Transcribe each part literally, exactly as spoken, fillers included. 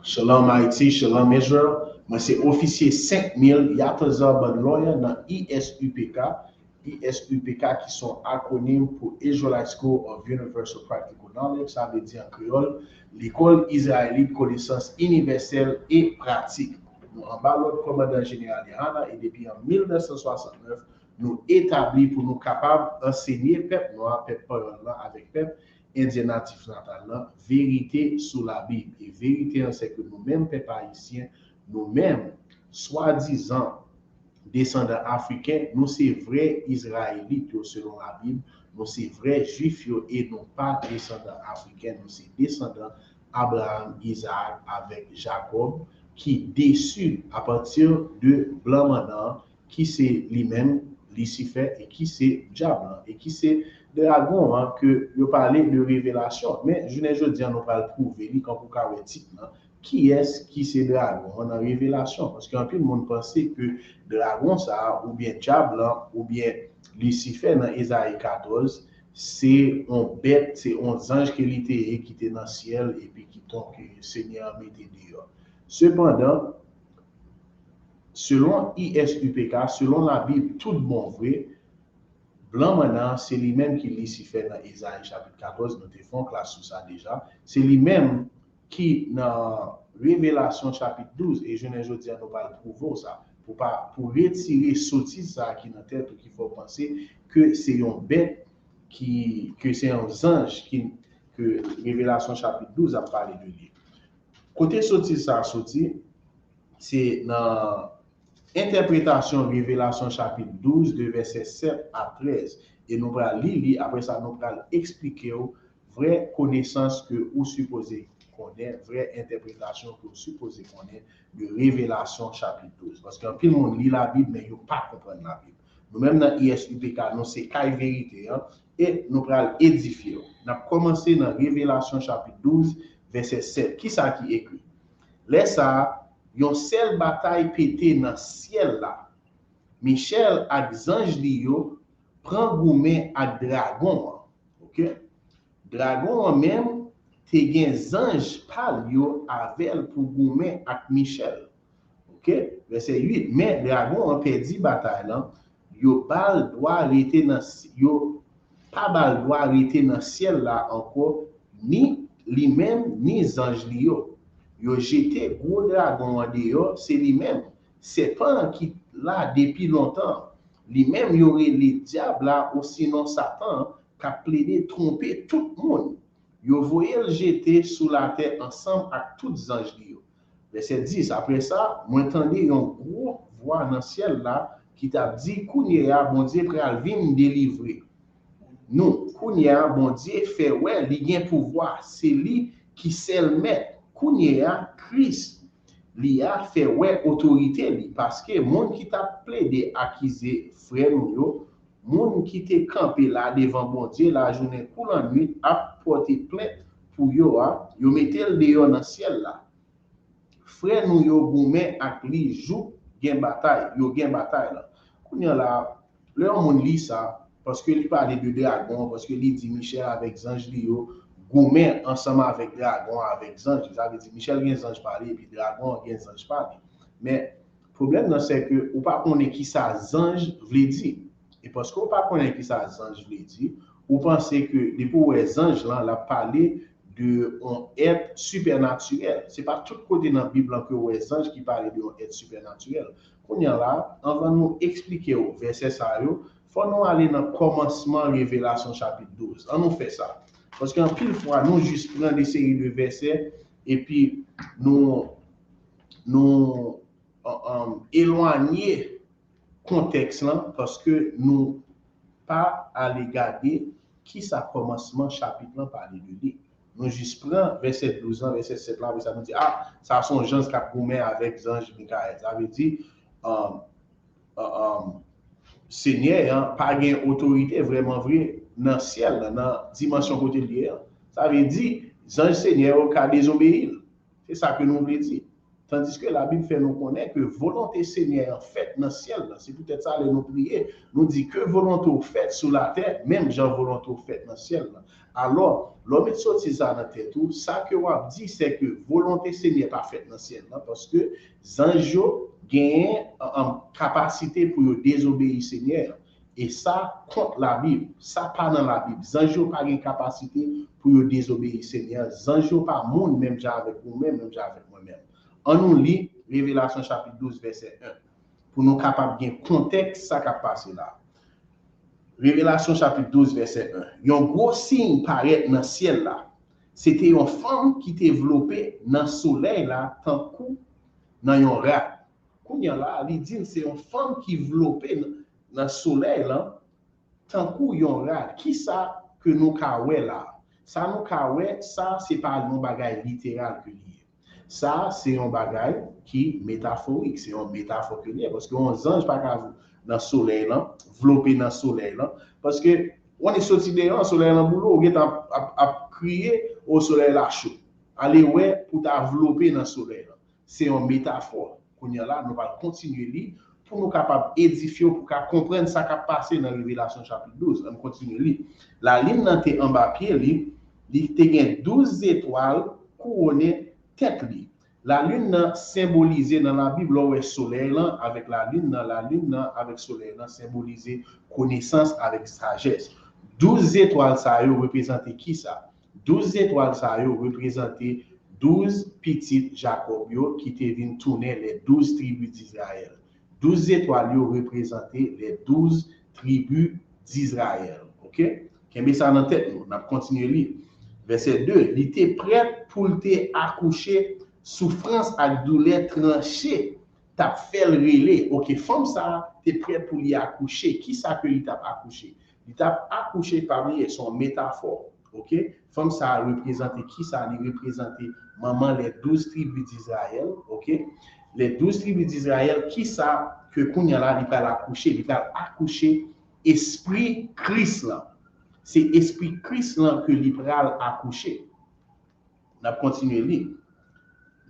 Shalom Haiti, Shalom Israel. Mwen se ofisye senk mil Yatazar Banloya nan I S U P K. I S U P K ki se yon akwonim pou Israelite School of Universal Practical Knowledge, sa vle di an kreyòl, Lekòl Izrayelit Konesans Inivèsèl e Pratik. Nou anba lòd kòmandan jeneral Yohanan e depi an mil nèf san swasannnèf, nou etabli pou nou kapab ansenye pèp nwa, pèp panyòl lan avèk pèp endyen natif natal lan, verite sou Labib. E verite an, se ke nou menm pèp ayisyen, nou menm, swadizan desandan afriken, nou se vrè Izrayelit yo selon Labib, nou se vrè Jwif yo e nou pa desandan afriken, nou se desandan Abraham, Izaak avèk Jakòb ki desi apati de blan mannan an, ki se li menm Lisifè e ki se dyab lan e ki se dragon an ke yo pale de revelasyon. Men jounen jodi an nou pral pwouve li kankou ka wè tit lan, kiyès ki se dragon an nan revelasyon. Paske anpil moun panse ke dragon sa a oubyen dyab lan oubyen Lisifè nan Ezayi katòz se yon bèt, se yon zanj ke li te ye ki te nan syèl epi ki ton ke Senyè an mete deyò. Sepandan, selon I S U P K, selon Labib tout bon vre, blan mannan an se li menm ki Lisifè nan Ezayi chapit katòz, nou te fè yon klas sou sa deja, se li menm ki nan Revelasyon chapit douz, e jounen jodi a nou pral pwouve w sa, pou pa, pou retire sotiz sa a ki nan tèt ou ki fè w panse ke se yon bèt ki, ke se yon zanj ki, ke Revelasyon chapit douz ap pale de li. Kote sotiz sa a soti? Se nan entèpretasyon Revelasyon chapit douz, de vèsè sèt a trèz. E nou pral li li, apre sa nou pral eksplike w vrè konesans ke ou sipoze konnen, vrè entèpretasyon ke ou sipoze konnen de Revelasyon chapit douz. Paske anpil moun li Labib, men yo pa konprann Labib. Nou menm nan I S U P K, nou se kay verite an, e nou pral edifye w. N ap kòmanse nan Revelasyon chapit douz, vèsè sèt. Kisa ki ekri? Lè sa a, yon sèl batay pete nan syèl la. Michèl ak zanj li yo pran goumen ak dragon an. Ok? Dragon an menm te gen zanj pa l yo avè l pou goumen ak Michèl. Ok? Vèsè uit. Men dragon an pèdi batay lan, yo ba l dwa rete nan, yo pa ba l dwa rete nan syèl la ankò, ni li menm, ni zanj li yo. Yo jete gwo dragon an deyò, se li menm, sèpan an ki la depi lontan. Li menm yo rele dyab la, osinon Satan an, k ap plede twonpe tout moun. Yo voye l jete sou latè ansanm ak tout zanj li yo. Vèsè dis. Apre sa, mwen tande yon gwo vwa nan syèl la ki t ap di, kounye a, Bondye pral vin delivre nou. Kounye a, Bondye fè wè li gen pouvwa, se li ki sèl mèt. Kounye a, Kris li a fè wè otorite li, paske moun ki t ap plede akize frè nou yo, moun ki te kanpe la devan Bondye lajounen kou lannwit ap pòte plent pou yo a, yo mete l deyò nan syèl la. Frè nou yo goumen ak li jouk gen batay, yo gen batay la. Kounye a la, lè yon moun li sa, paske li pale de dragon, paske li di Michèl avèk zanj li yo goumen ansanm avèk dragon an, avèk zanj li. Sa vle di Michèl gen zanj pa li, epi dragon an gen zanj pa li. Men, pwoblèm nan, se ke ou pa konnen kisa zanj vle di. E paske ou pa konnen kisa zanj vle di, ou panse ke depi ou wè zanj lan, l ap pale de yon èt sipènatirèl. Se pa tout kote nan Bib lan ke ou wè zanj ki pale de yon èt sipènatirèl. Kounye a la, anvan nou eksplike w vèsè sa yo, fò nou ale nan kòmansman Revelasyon chapit douz. An nou fè sa. Paske anpil fwa, nou jis pran de seri de vèsè, epi nou, nou, um, um, elwanye kontèks lan, paske nou pa ale gade kisa kòmansman chapit lan pale de li. Nou jis pran vèsè douz lan, vèsè sèt la, apre sa nou di, ah, sa se yon zanj k ap goumen avèk zanj Mikayèl. Sa vle di, um, uh, um, Senyè an pa gen otorite vrèman vre nan syèl lan, nan dimansyon kote l ye an. Sa vle di, zanj Senyè yo ka dezobeyi l. Se sa ke nou vle di. Tandiske Labib fè nou konnen ke volonte Senyè an fèt nan syèl lan. Se poutèt sa, lè nou priye, nou di, ke volonte w fèt sou latè, menm jan volonte w fèt nan syèl lan. Alò, lè w met sotiz sa nan tèt ou, sa ke w ap di, se ke volonte Senyè pa fèt nan syèl lan, paske zanj yo genyen, an, an, kapasite pou yo dezobeyi Senyè an. E sa kont Labib. Sa pa nan Labib. Zanj yo pa gen kapasite pou yo dezobeyi Senyè an. Zanj yo pa moun menm jan avèk ou menm, menm jan avèk mwen menm. An nou li Revelasyon chapit douz, vèsè en, pou nou kapab gen kontèks sa k ap pase la. Revelasyon chapit douz, vèsè en. Yon gwo siy parèt nan syèl la. Se te yon fanm ki te vlope nan solèy la tankou nan yon rad. Kounye a la, li di n se yon fanm ki vlope nan, nan solèy lan tankou yon rad. Kisa ke nou ka wè la? Sa nou ka wè, sa se pa yon bagay literal ke li ye. Sa se yon bagay ki metaforik, se yon metafò ke li ye, paske yon zanj pa ka nan solèy lan, vlope nan solèy lan, paske w ane soti deyò, solèy lan boule w, ou gentan ap, ap, ap kriye, o solèy la cho. Ale wè pou ta vlope nan solèy lan. Se yon metafò. Kounye a la, nou pral kontinye li pou nou kapab edifye w, pou ka konprann sa k ap pase nan Revelasyon chapit douz. Ann kontinye li. Lalin nan te anba pye li, li te gen douz zetwal kouwonnen tèt li. Lalin nan senbolize nan Labib, lè w wè solèy lan avèk lalin nan, lalin nan avèk solèy lan senbolize konesans avèk sajès. Douz zetwal sa yo reprezante kisa? Douz zetwal sa yo reprezante douz pitit Jakòb yo ki te vin tounen les douze tribus d'Israël. Douz zetwal yo reprezante les douze tribus d'Israël. Oke? Kenbe sa nan tèt nou. N ap kontinye li. Vèsè de, li te prèt pou l te akouche, soufrans ak doulè tranche t ap fè l rele. Oke, fanm sa a te prèt pou li akouche. Kisa ke li t ap akouche? Li t ap akouche, pa bliye, se yon metafò. Oke? Fanm sa a reprezante kisa? Li reprezante manman les douze tribus d'Israël. Oke? Les douze tribus d'Israël, kisa ke kounye a la li pral akouche? Li pral akouche espri Kris lan. Se espri Kris lan ke li pral akouche. N ap kontinye li.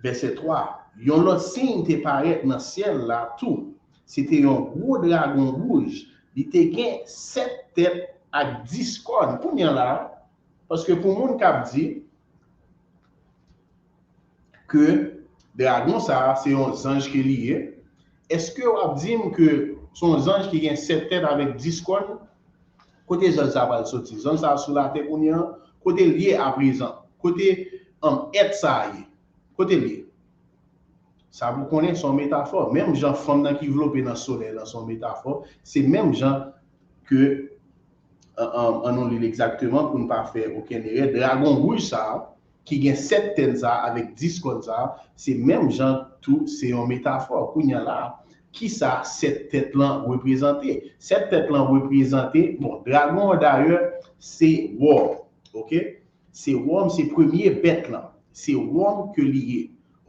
Vèsè twa. Yon lòt siy te parèt nan syèl la tou. Se te yon gwo dragon wouj. Li te gen sèt tèt ak dis kòn. Kounye a la, paske pou moun k ap di ke dragon sa a, se yon zanj ke li ye, èske w ap di m ke se yon zanj ki gen sèt tèt avèk dis kòn? Kote zanj sa a pral soti? Zanj sa a sou latè kounye a? Kote l ye aprezan? Kote, um, èt sa a ye? Kote l ye? Sa pou konnen se yon metafò. Menm jan fanm nan ki vlope nan solèy lan se yon metafò, se menm jan ke, an, an, an nou li l egzakteman pou n pa fè okenn erè. Dragon wouj sa a, ki gen sèt tèt sa a avèk dis kòn sa a, se menm jan tou, se yon metafò. Kounye a la, kisa sèt tèt lan reprezante? Sèt tèt lan reprezante, bon, dragon an dayè, se wòm, oke? Se wòm, se premye bèt lan. Se wòm ke li ye.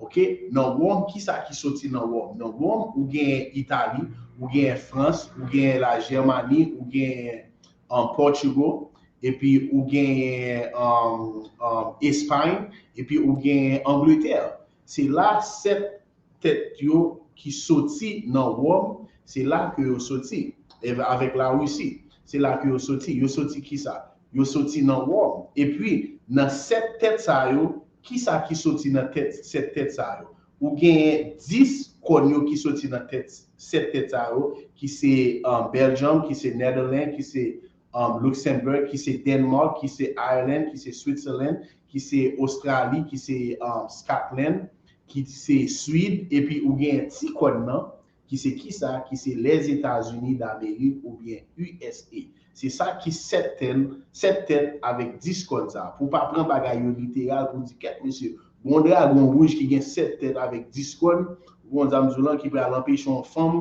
Oke? Nan wòm, kisa ki soti nan wòm? Nan wòm, ou genyen Itali, ou genyen Frans, ou genyen Lajèmani, ou genyen, um, Portugal, epi ou genyen, um, um, Espay, epi ou genyen Angletè. Se la sèt tèt yo ki soti nan Wòm, se la ke yo soti. E avèk Larisi, se la ke yo soti. Yo soti kisa? Yo soti nan Wòm. Epi, nan sèt tèt sa yo, kisa ki soti nan tèt, sèt tèt sa yo? Ou genyen dis kòn yo ki soti nan tèt, sèt tèt sa yo, ki se, um, Belgium, ki se Netherlands, ki se, um, Luxembourg, ki se Denmark, ki se Ireland, ki se Switzerland, ki se Ostrali, ki se, um, Scotland, ki se Swid, epi ou genyen ti kòn nan, ki se kisa? Ki se Lèzetazini Damerik oubyen U S A. Se sa ki sèt tèt, sèt tèt avèk dis kòn sa. Pou w pa pran bagay yo literal, pou w di, kèt mesye, gon dragon wouj ki gen sèt tèt avèk dis kòn, gon zam sou lan ki pral anpeche yon fanm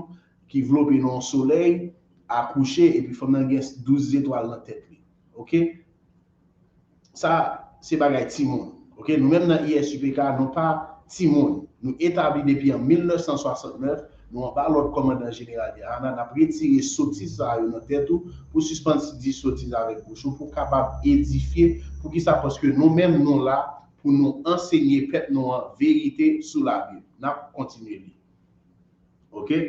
ki vlope nan yon solèy akouche, epi fanm nan gen douz zetwal nan tèt li. Oke? Sa, se bagay timoun. Oke? Nou menm nan I S U P K, nou pa timoun. Nou etabli depi an mil nèf san swasannnèf, nou anba lòd kòmandan jeneral Yahana, n ap retire sotiz sa yo nan tèt ou, pou sispann di sotiz avèk bouch ou, pou kapab edifye. Poukisa? Paske nou menm, nou la pou nou ansenye pèp nou an verite sou Labib. N ap kontinye li. Oke?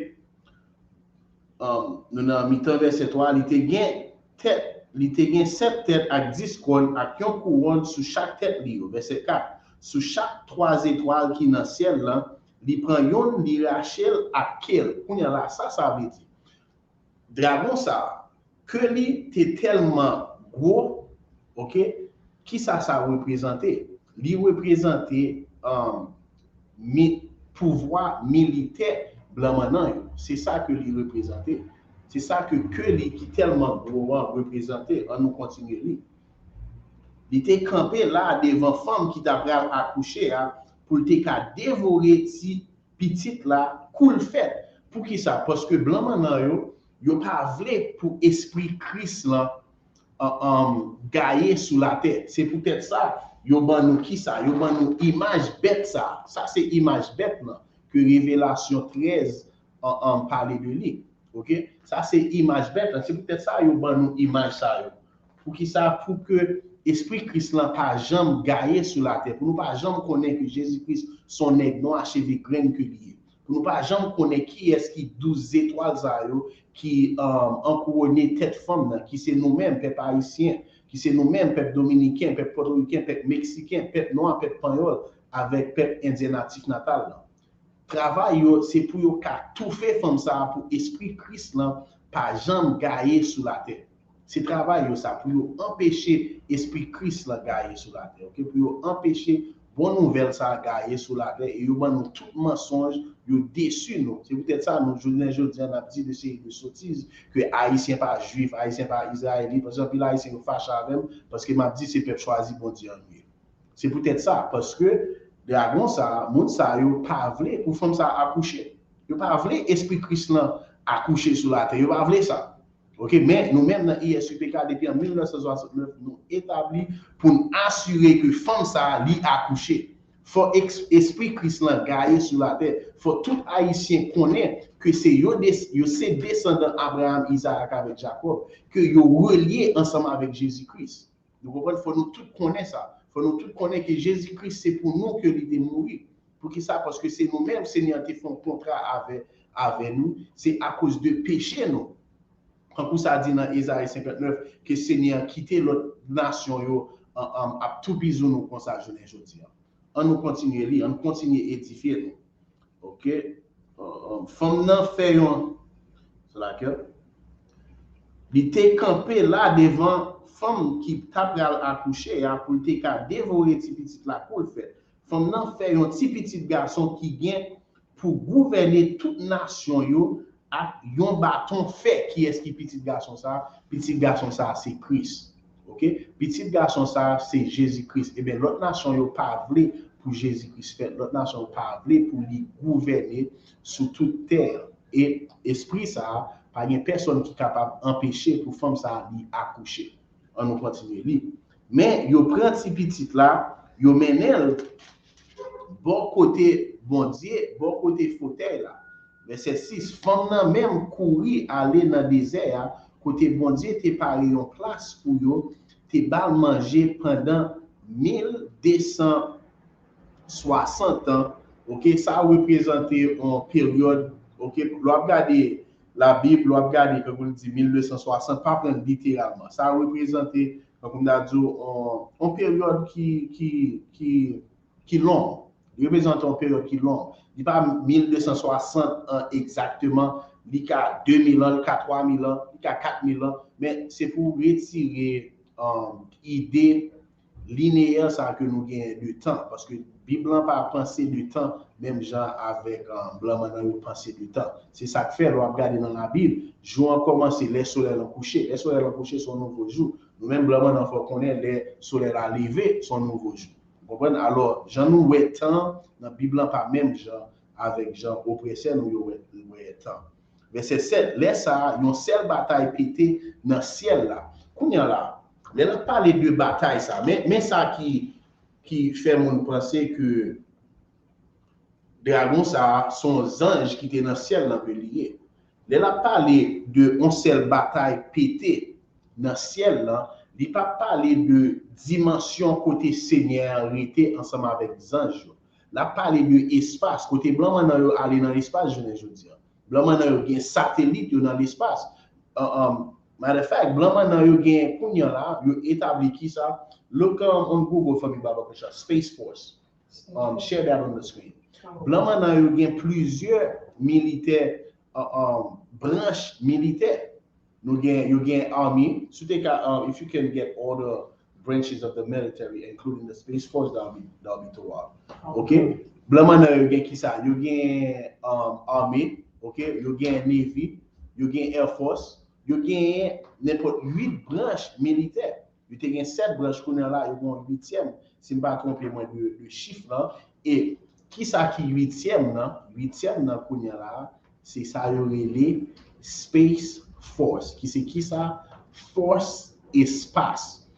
Um, nou nan mitan vèsè twa, li te gen tèt Li te gen sèt tèt ak dis kòn ak yon kouwòn sou chak tèt li yo. Vèsè kat. Sou chak twa zetwal ki nan syèl lan, li pran yonn, li rache l ak ke l. Kounye a la, sa sa vle di? Dragon sa a, ke li te tèlman gwo, oke, kisa sa reprezante? Li reprezante um, mi, pouvwa militè blan mannan yo. Se sa ke li reprezante. Se sa ke ke li ki tèlman gwo an reprezante. Ann nou kontinye li. Li te kanpe la devan fanm ki ta pral akouche a pou l te ka devore ti pitit la kou l fèt. Poukisa? Paske blan mannan yo, yo pa vle pou espri Kris lan an, an, gaye sou latè. Se poutèt sa, yo ban nou kisa? Yo ban nou imaj bèt sa. Sa se imaj bèt lan ke Revelasyon trèz an, an, pale de li. Oke? Sa se imaj bèt lan. Se poutèt sa yo ban nou imaj sa yo. Poukisa? Pou ke espri Kris lan pa janm gaye sou latè. Pou nou pa janm konnen ke Jezi Kris se yon nèg nwa cheve grenn ke li ye. Pou nou pa janm konnen kiyès ki douz zetwal sa yo ki um, ankouwone tèt fanm nan, ki se nou menm, pèp ayisyen, ki se nou menm, pèp dominiken, pèp pòtoriken, pèp meksiken, pèp nwa, pèp panyòl, avèk pèp endyen natif natal lan. Travay yo, se pou yo ka toufe fanm sa a pou espri Kris lan pa janm gaye sou latè. Se travay yo sa, pou yo anpeche espri Kris lan gaye sou latè, oke? Pou yo anpeche bon nouvèl sa a gaye sou latè, e yo ban nou tout mansonj, yo desi nou. Se poutèt sa, nou, jounen jodi a, n ap di de seri de sotiz, ke Ayisyen pa Jwif, Ayisyen pa Izrayelit, paske anpil Ayisyen yo fache avè m, paske m ap di se pèp chwazi Bondye an nou ye. Se poutèt sa, paske dragon sa a, moun sa yo pa vle pou fanm sa a akouche. Yo pa vle espri Kris lan akouche sou latè. Yo pa vle sa. Oke, men nou menm nan I S U P K, depi an mil nèf san swasant nèf, nou etabli pou n asire ke fanm sa a, li akouche. Fò eks- espri Kris lan gaye sou latè. Fò tout Ayisyen konnen ke se yo, des- yo se desandan Abraham, Izarak avèk Jakòb, ke yo relye ansanm avèk Jezi Kris. Nou konprann? Fò nou tout konnen sa. Fò nou tout konnen ke Jezi Kris se pou nou ke li te mouri. Poukisa? Paske se nou menm, Senyè an te fè yon kontra avè, avè nou. Se akoz de peche nou. Tankou sa di nan Ezayi senkant nèf, ke Senyè an kite lòt nasyon yo an, an, ap toupizi nou konsa jounen jodi a. Ann nou kontinye li, ann kontinye edifye nou. Oke? An, an, fanm nan fè yon, se lakèl? Li te kanpe la devan fanm ki ta pral akouche a pou l te ka devore ti pitit la kou l fèt. Fanm nan fè yon ti pitit gason ki gen pou gouvène tout nasyon yo ak yon baton fè. Kiyès ki pitit gason sa a? Pitit gason sa a se Kris. Oke? Pitit gason sa a se Jezi Kris. Ebyen, lòt nasyon yo pa vle pou Jezi Kris fèt. Lòt nasyon yo pa vle pou li gouvène sou tout tè a. E espri sa a, pa gen pèsonn ki kapab anpeche pou fanm sa a li akouche. Ann nou kontinye li. Men, yo pran ti pitit la, yo mennen l bò kote Bondye, bò kote fotèy la. Vèsè sis, fanm nan menm kouri ale nan dezè a, kote Bondye te pare yon plas pou yo, te ba l manje pandan mil de san swasant an. Oke, sa reprezante yon peryòd, oke, lè w ap gade Labib, lè w ap gade, tankou l di mil de san swasant, pa pran l literalman. Sa reprezante, tankou m ta di w, yon, yon peryòd ki, ki, ki, ki long. Li reprezante yon peryòd ki long. Li pa mil de san swasant an egzakteman, li ka de mil an, li ka twa mil an, li ka kat mil an, men se pou w retire, um, ide lineyè sa ke nou genyen de tan, paske Bib lan pa panse de tan menm jan avèk, um, blan mannan yo panse de tan. Se sa k fè, lè w ap gade nan Labib, jou an kòmanse lè solèy lan kouche. Lè solèy lan kouche, se yon nouvo jou. Nou menm, blan mannan fè w konnen lè solèy la leve, se yon nouvo jou. Ou konprann? Alò, jan nou wè tan nan Bib lan pa menm jan avèk jan opresè nou yo wè, wè tan. Vèsè sèt, lè sa a, yon sèl batay pete nan syèl la. Kounye a la, lè l ap pale de batay sa, men, men sa ki, ki fè moun panse ke dragon sa a, se yon zanj ki te nan syèl lan ke li ye. Lè l ap pale de yon sèl batay pete nan syèl lan, li p ap pale de dimansyon kote Senyè a rete ansanm avèk zanj yo. L ap pale de espas, kote blan mannan yo ale nan lespas jounen jodi a. Blan mannan yo gen satelit yo nan lespas. An, an, Matter of fact, blan mannan yo gen kounye a la, yo etabli kisa? Look um, on Google for me, Baba Kucha, Space Force. Um, share that on the screen. Blan mannan yo gen plizyè militè, uh, um, branch militè. Nou gen, yo gen army. Si w te ka, um, if you can get all the branches of the military, including the Space Force, that would be, that would be Torah. Ok? Blan mannan yo gen kisa? Yo gen um, army, ok? Yo gen navy, yo gen air force, yo gen nenpòt uit branch militè. Yo te gen sèt branch, kounye a la, yo gen yon uityèm. Si m pa twonpe mwen de, de chif lan. E kisa ki uityèm nan? Uityèm nan kounye a la, se sa yo rele Space Force, ki se kisa? Fòs espas.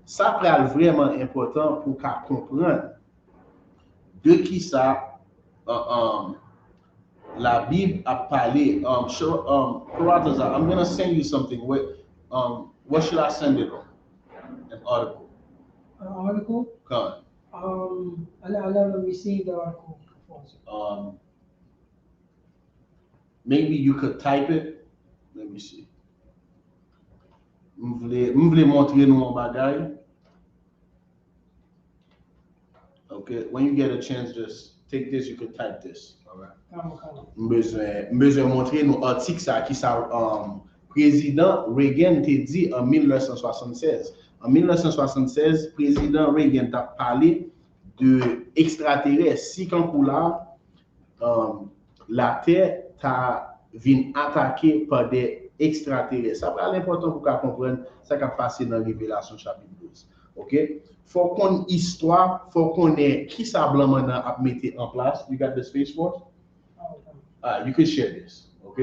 Sa pral vrèman enpòtan pou w ka konprann de kisa uh, um, Labib ap pale. Um, show, um, Perataz, I'm gonna send you something. What, um, what should I send it on? An article. An article? Kan? Um, I, I never received the article before. So. Um, maybe you could type it. Let me see. M vle, m vle montre nou yon bagay. Okay, when you get a chance, just take this, you could type this. All right. M bezwen, m bezwen montre nou atik sa, ki sa um, Prezidan Reagan te di an mil nèf san swasannsèz. An mil nèf san swasannsèz, Prezidan Reagan t ap pale de ekstraterès. Si kankou la, um, Latè ta vin atake pa de ekstraterès. Sa pral enpòtan pou w ka konprann sa k ap pase nan Revelasyon chapit douz. Ok? Fò w konn istwa, fò w konnen kisa blan mannan ap mete an plas. You got the Space Force? Ah, you can share this. Ok?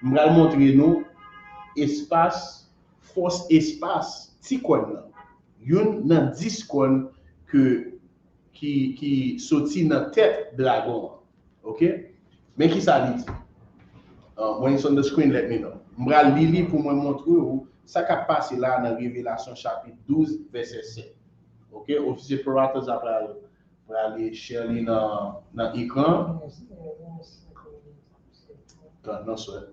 M pral montre nou espas, fòs espas, ti kòn nan. Youn nan dis kòn ke ki, ki soti nan tèt dragon an. Ok? Men ki sa li di. Uh, when it's on the screen, let me know. M pral li li pou mwen montre ou sa k ap pase la nan Revelasyon chapit douz, vèsè sèt. Ok? Ofisye Perataz ap pral, pral share li nan, nan ekran. Attends, non, sir.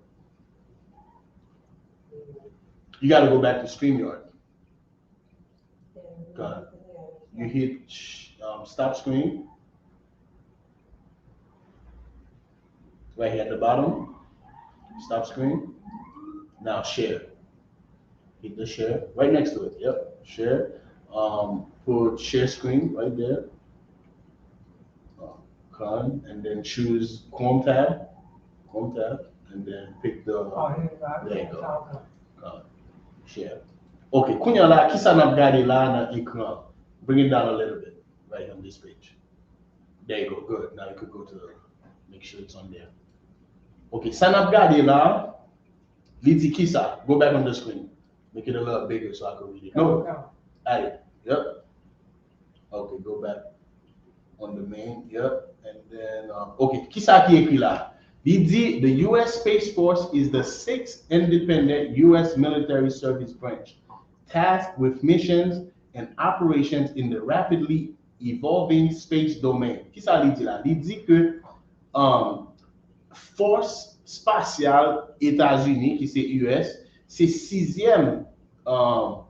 You gotta go back to StreamYard. Good. You hit um, stop screen. Right here at the bottom. Stop screen. Now share. Hit the share. Right next to it. Yep. Share. Um, put share screen right there. Um, Chrome, and then choose Chrome tab. Chrome tab. And then pick the. Oh, here you go. There you go. Chrome. Share. Ok, kounye a la, kisa n ap gade la nan ekran? Bring it down a little bit, right on this page. There you go, good. Now you could go to the, make sure it's on there. Ok, sa n ap gade la, li di kisa? Go back on the screen. Make it a little bigger so I can read it. No. Allez, yep. Ok, go back on the main, yep. And then, um, ok, kisa ki ekri la? Li di, the U S Space Force is the sixth independent U S military service branch tasked with missions and operations in the rapidly evolving space domain. Kisa li di la? Li di ke um, fòs espasyal Etazini, ki se U S, se sizyèm um,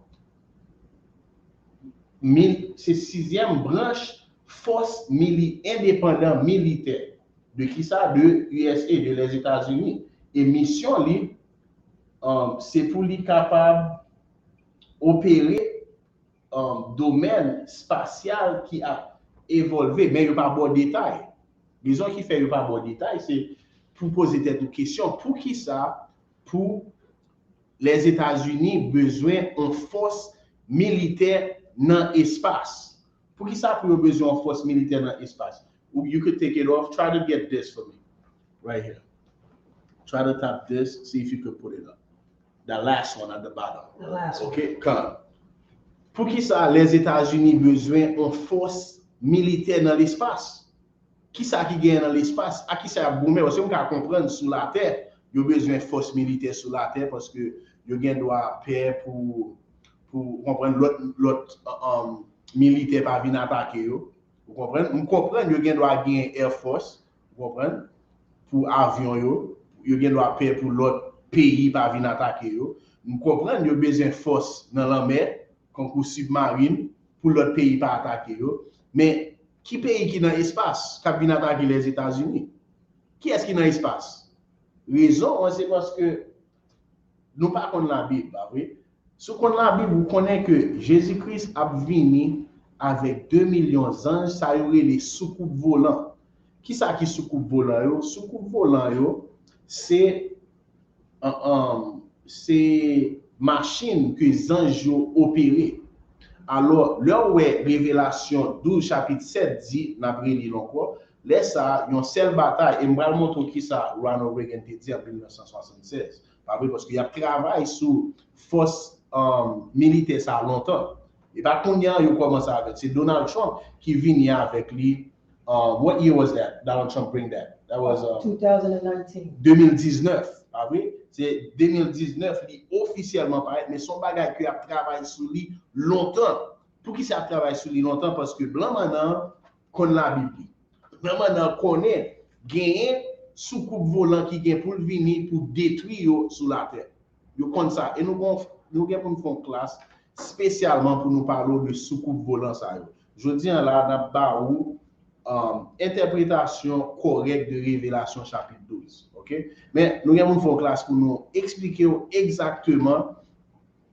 mil, se sizyèm branch fòs mili, endepandan militè. De kisa? De U S A, de Lèzetazini. E misyon li, um, se pou li kapab opere um, domèn espasyal ki ap evolve, men yo pa ba w detay. Rezon ki fè yo pa ba w detay, se pou poze tèt ou kesyon, poukisa pou Lèzetazini bezwen yon fòs militè nan espas? Poukisa pou yo bezwen yon fòs militè nan espas? You could take it off. Try to get this for me. Right here. Try to tap this. See if you could put it up. That last one at the bottom. The last one. Ok, kan. Poukisa Lèzetazini bezwen yon fòs militè nan lespas? Kisa ki genyen nan lespas? A kisa y ap goumen? Paske m ka konprann sou latè, yo bezwen fòs militè sou latè paske yo gen dwa pè pou, pou konprann lòt, lòt um, militè pa vin atake yo. Ou konprann? M konprann yo gen dwa gen Air Force, ou konprann? Pou avyon yo, yo gen dwa pè pou lòt peyi pa vin atake yo. M konprann yo bezwen fòs nan lanmè, kankou sibmarin, pou lòt peyi pa atake yo. Men, ki peyi ki nan espas k ap vin atake Lèzetazini? Kiyès ki nan espas? Rezon an, se paske nou pa konn Labib, pa vre? Si w konn Labib, ou konnen ke Jezi Kris ap vini avèk de milyon zanj, sa yo rele soukoup volan. Kisa ki soukoup volan yo? Soukoup volan yo, se, an, an, se machin ke zanj yo opere. Alò, lè w wè Revelasyon douz, chapit sèt di, n ap reli l ankò, lè sa a, yon sèl batay, e m pral montre w kisa Ronald Reagan te di an mil nèf san swasannsèz. Pa vre, paske y ap travay sou fòs, um, militè sa a lontan. E pa kounye a yo kòmanse avè l. Se Donald Trump ki vini avèk li. Um, what year was that? Donald Trump bring that. That was, um, two thousand nineteen. de mil diznèf, pa vre? Se de mil diznèf li ofisyèlman parèt, men se yon bagay ke y ap travay sou li lontan. Poukisa y ap travay sou li lontan? Paske blan mannan an konn Labib li. Blan mannan an konnen genyen soukoup volan ki gen pou l vini pou detwi yo sou latè. Yo konn sa. E nou gon, nou gen pou n fè yon klas espesyalman pou nou pale w de soukoup volan sa yo. Jodi a la, n ap ba ou, um, entèpretasyon kòrèk de Revelasyon chapit douz. Ok? Men, nou gen pou n fè yon klas pou nou eksplike w egzakteman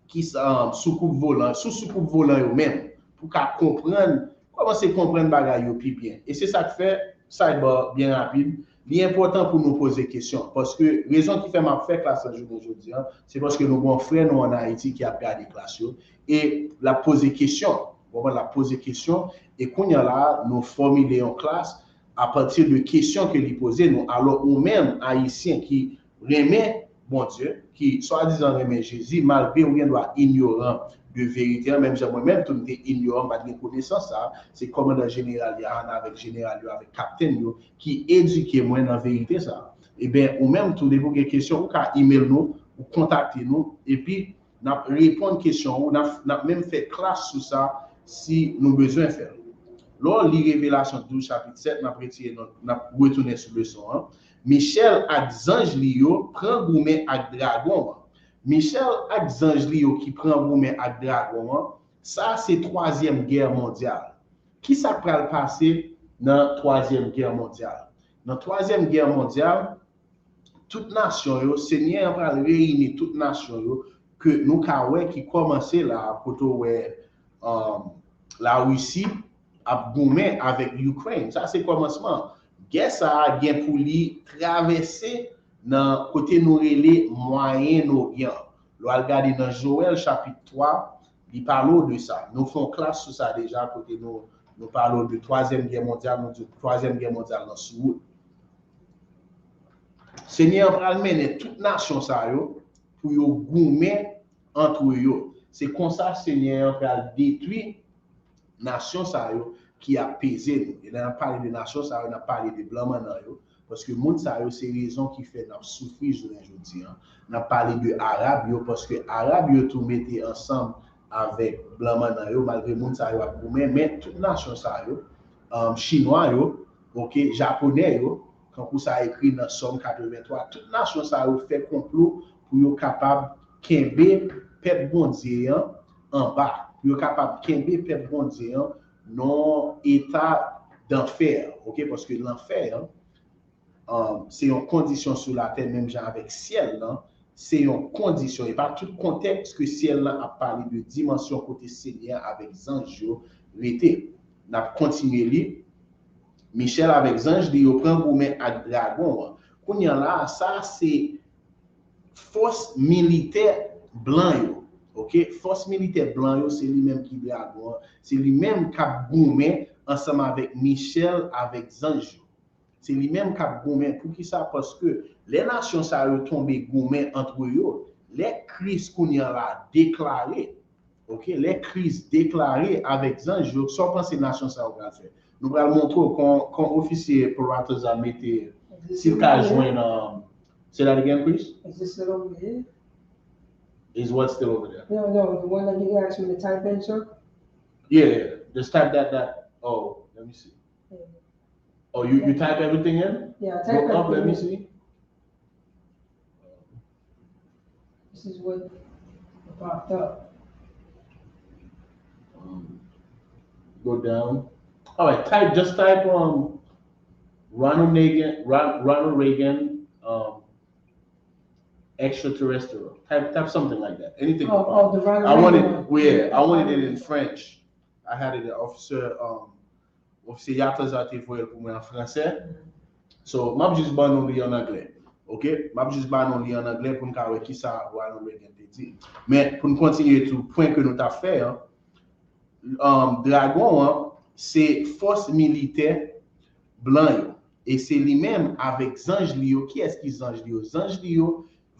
ki sa, um, soukoup volan, sou soukoup volan yo menm, pou ka konprann, kòmanse konprann bagay yo pi byen. E se sa k fè, sidebar byen rapid, li enpòtan pou nou poze kesyon. Paske rezon ki fè m ap fè klas la jounen jodi a, se paske nou gon frè nou ann Ayiti ki ap gade klas yo, e l ap poze kesyon. Ou konprann? L ap poze kesyon, e kounye a la, nou fòmile yon klas apati de kesyon ke li poze nou. Alò, ou menm, Ayisyen ki renmen Bondye, ki swadizan renmen Jezi, malgre ou gen dwa inyoran de verite an, menm jan mwen menm tou m te inyoran, m pa t gen konesans sa, se kòmandan jeneral Yahanna avèk jeneral yo, avèk kaptenn yo, ki edike mwen nan verite sa. Eben, ou menm tou, depi w gen kesyon, ou ka email nou, ou kontakte nou, epi n ap reponn kesyon ou, n ap, n ap menm fè klas sou sa si nou bezwen fè l. Lè w li Revelasyon douz, chapit sèt, n ap retire, n ap retounen sou leson an. Michèl ak zanj li yo pran goumen ak dragon an. Michèl ak zanj li yo ki pran goumen ak dragon an, sa se twazyèm gè mondyal. Kisa k pral pase nan twazyèm gè mondyal? Nan twazyèm gè mondyal, tout nasyon yo, Senyè an pral reyini tout nasyon yo, ke nou ka wè ki kòmanse la, kote w wè, um, Larisi ap goumen avèk Ukraine. Sa se kòmansman. Gè sa a gen pou li travèse nan kote nou rele Mwayen Oryan. Lè w al gade nan Jowèl chapit twa, li pale w de sa. Nou fè yon klas sou sa deja, kote nou, nou pale w de twazyèm gè mondyal, nou di twazyèm gè mondyal lan sou wout. Senyè an pral mennen tout nasyon sa yo pou yo goumen antre yo. Se konsa Senyè an pral detwi nasyon sa yo ki ap peze nou. E lè n ap pale de nasyon sa yo, n ap pale de blan mannan yo, paske moun sa yo se rezon ki fè n ap soufri jounen jodi a. N ap pale de Arab yo, paske Arab yo tou mete ansanm avèk blan mannan yo, malgre moun sa yo ap goumen, men tout nasyon sa yo, um, Chinwa yo, ok, Japonè yo, kankou sa ekri nan Sòm katrevenntwa, tout nasyon sa yo fè konplo pou yo kapab kenbe pèp Bondye an anba, pou yo kapab kenbe pèp Bondye an nan eta danfè, ok, paske lanfè an, um, se yon kondisyon sou latè, menm jan avèk syèl lan, se yon kondisyon. E pa tout kontèks ke syèl lan ap pale de dimansyon kote Senyè avèk zanj yo rete. N ap kontinye li. Michèl avèk zanj li yo pran goumen ak dragon an. Kounye a la, sa se fòs militè blan yo. Ok? Fòs militè blan yo, se li menm ki dragon an. Se li menm k ap goumen ansanm avèk Michèl, avèk zanj yo. Se li menm k ap goumen. Poukisa? Paske lè nasyon sa yo tonbe goumen antre yo, lè Kris kounye a la deklare, ok, lè Kris deklare avèk zanj yo, sa w panse nasyon sa yo pral fè? Nou pral montre w kon, kon ofisye Peratozza mete si l ka jwenn, um, say that again, please? Is this still over here? Is what still over there? No, no, the one that you asked me to type in, sir? Yeah, yeah. Just type that, that. Oh, let me see. Oh, you, you type everything in? Yeah, I type Go up, let me everything in. See. This is what, Fucked up. Um, go down. All right, type just type um Ronald Reagan, Ron, Ronald Reagan, um, extraterrestrial. Type type something like that. Anything. Oh, oh, the Ronald I wanted, Reagan one. Yeah, I wanted it in French. I had it in officer um Ofisye Yatazar te voye l pou mwen an fransè. So, m ap jis ban nou li an anglè. Ok? M ap jis ban nou li an anglè pou n ka wè kisa Ronald Reagan te di. Men, pou n kontinye tou, pwen ke nou t ap fè an, um, dragon an, se fòs militè blan yo. E se li menm avèk zanj li yo. Kiyès ki zanj li yo? Zanj li yo,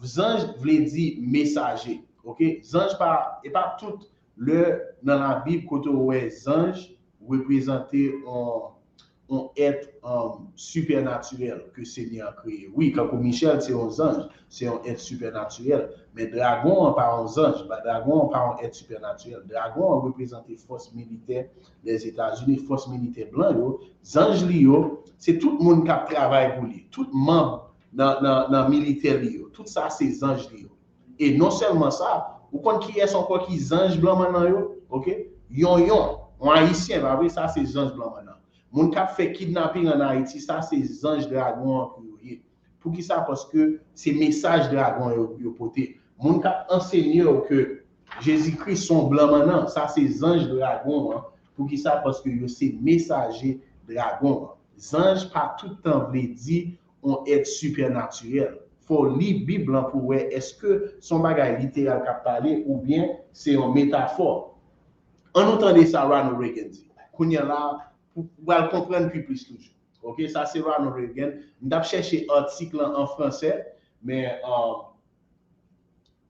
zanj vle di mesaje. Ok? Zanj pa, e pa tout lè nan Labib kote w wè zanj reprezante yon, yon èt, um, sipènatirèl ke Senyè a kreye. Wi, kankou Michèl, se yon zanj, se yon èt sipènatirèl. Men dragon an pa yon zanj, ba dragon an pa yon èt sipènatirèl. Dragon an reprezante fòs militè Lèzetazini, fòs militè blan yo, zanj li yo, se tout moun k ap travay pou li, tout manm nan, nan, nan militè li yo, tout sa se zanj li yo. E non sèlman sa, ou konn kiyès ankò ki zanj blan mannan yo? Ok? Yonyon, yon Ayisyen, pa vre? Sa se zanj blan mannan. Moun k ap fè kidnaping ann Ayiti, sa se zanj dragon an pou yo ye. Poukisa? Paske se mesaj dragon yo, yo pote. Moun k ap ansenye w ke Jezi Kris se yon blan mannan, sa se zanj dragon an. Poukisa? Paske yo se mesaje dragon an. Zanj pa tout tan vle di yon èt sipènatirèl. Fò w li Bib lan pou w wè èske se yon bagay literal k ap pale oubyen se yon metafò. An nou tande sa Ronald Reagan di. Kounye a la, pou w al konprann pi plis toujou. Ok, sa se Ronald Reagan. M t ap chèche atik lan an fransè, men, um,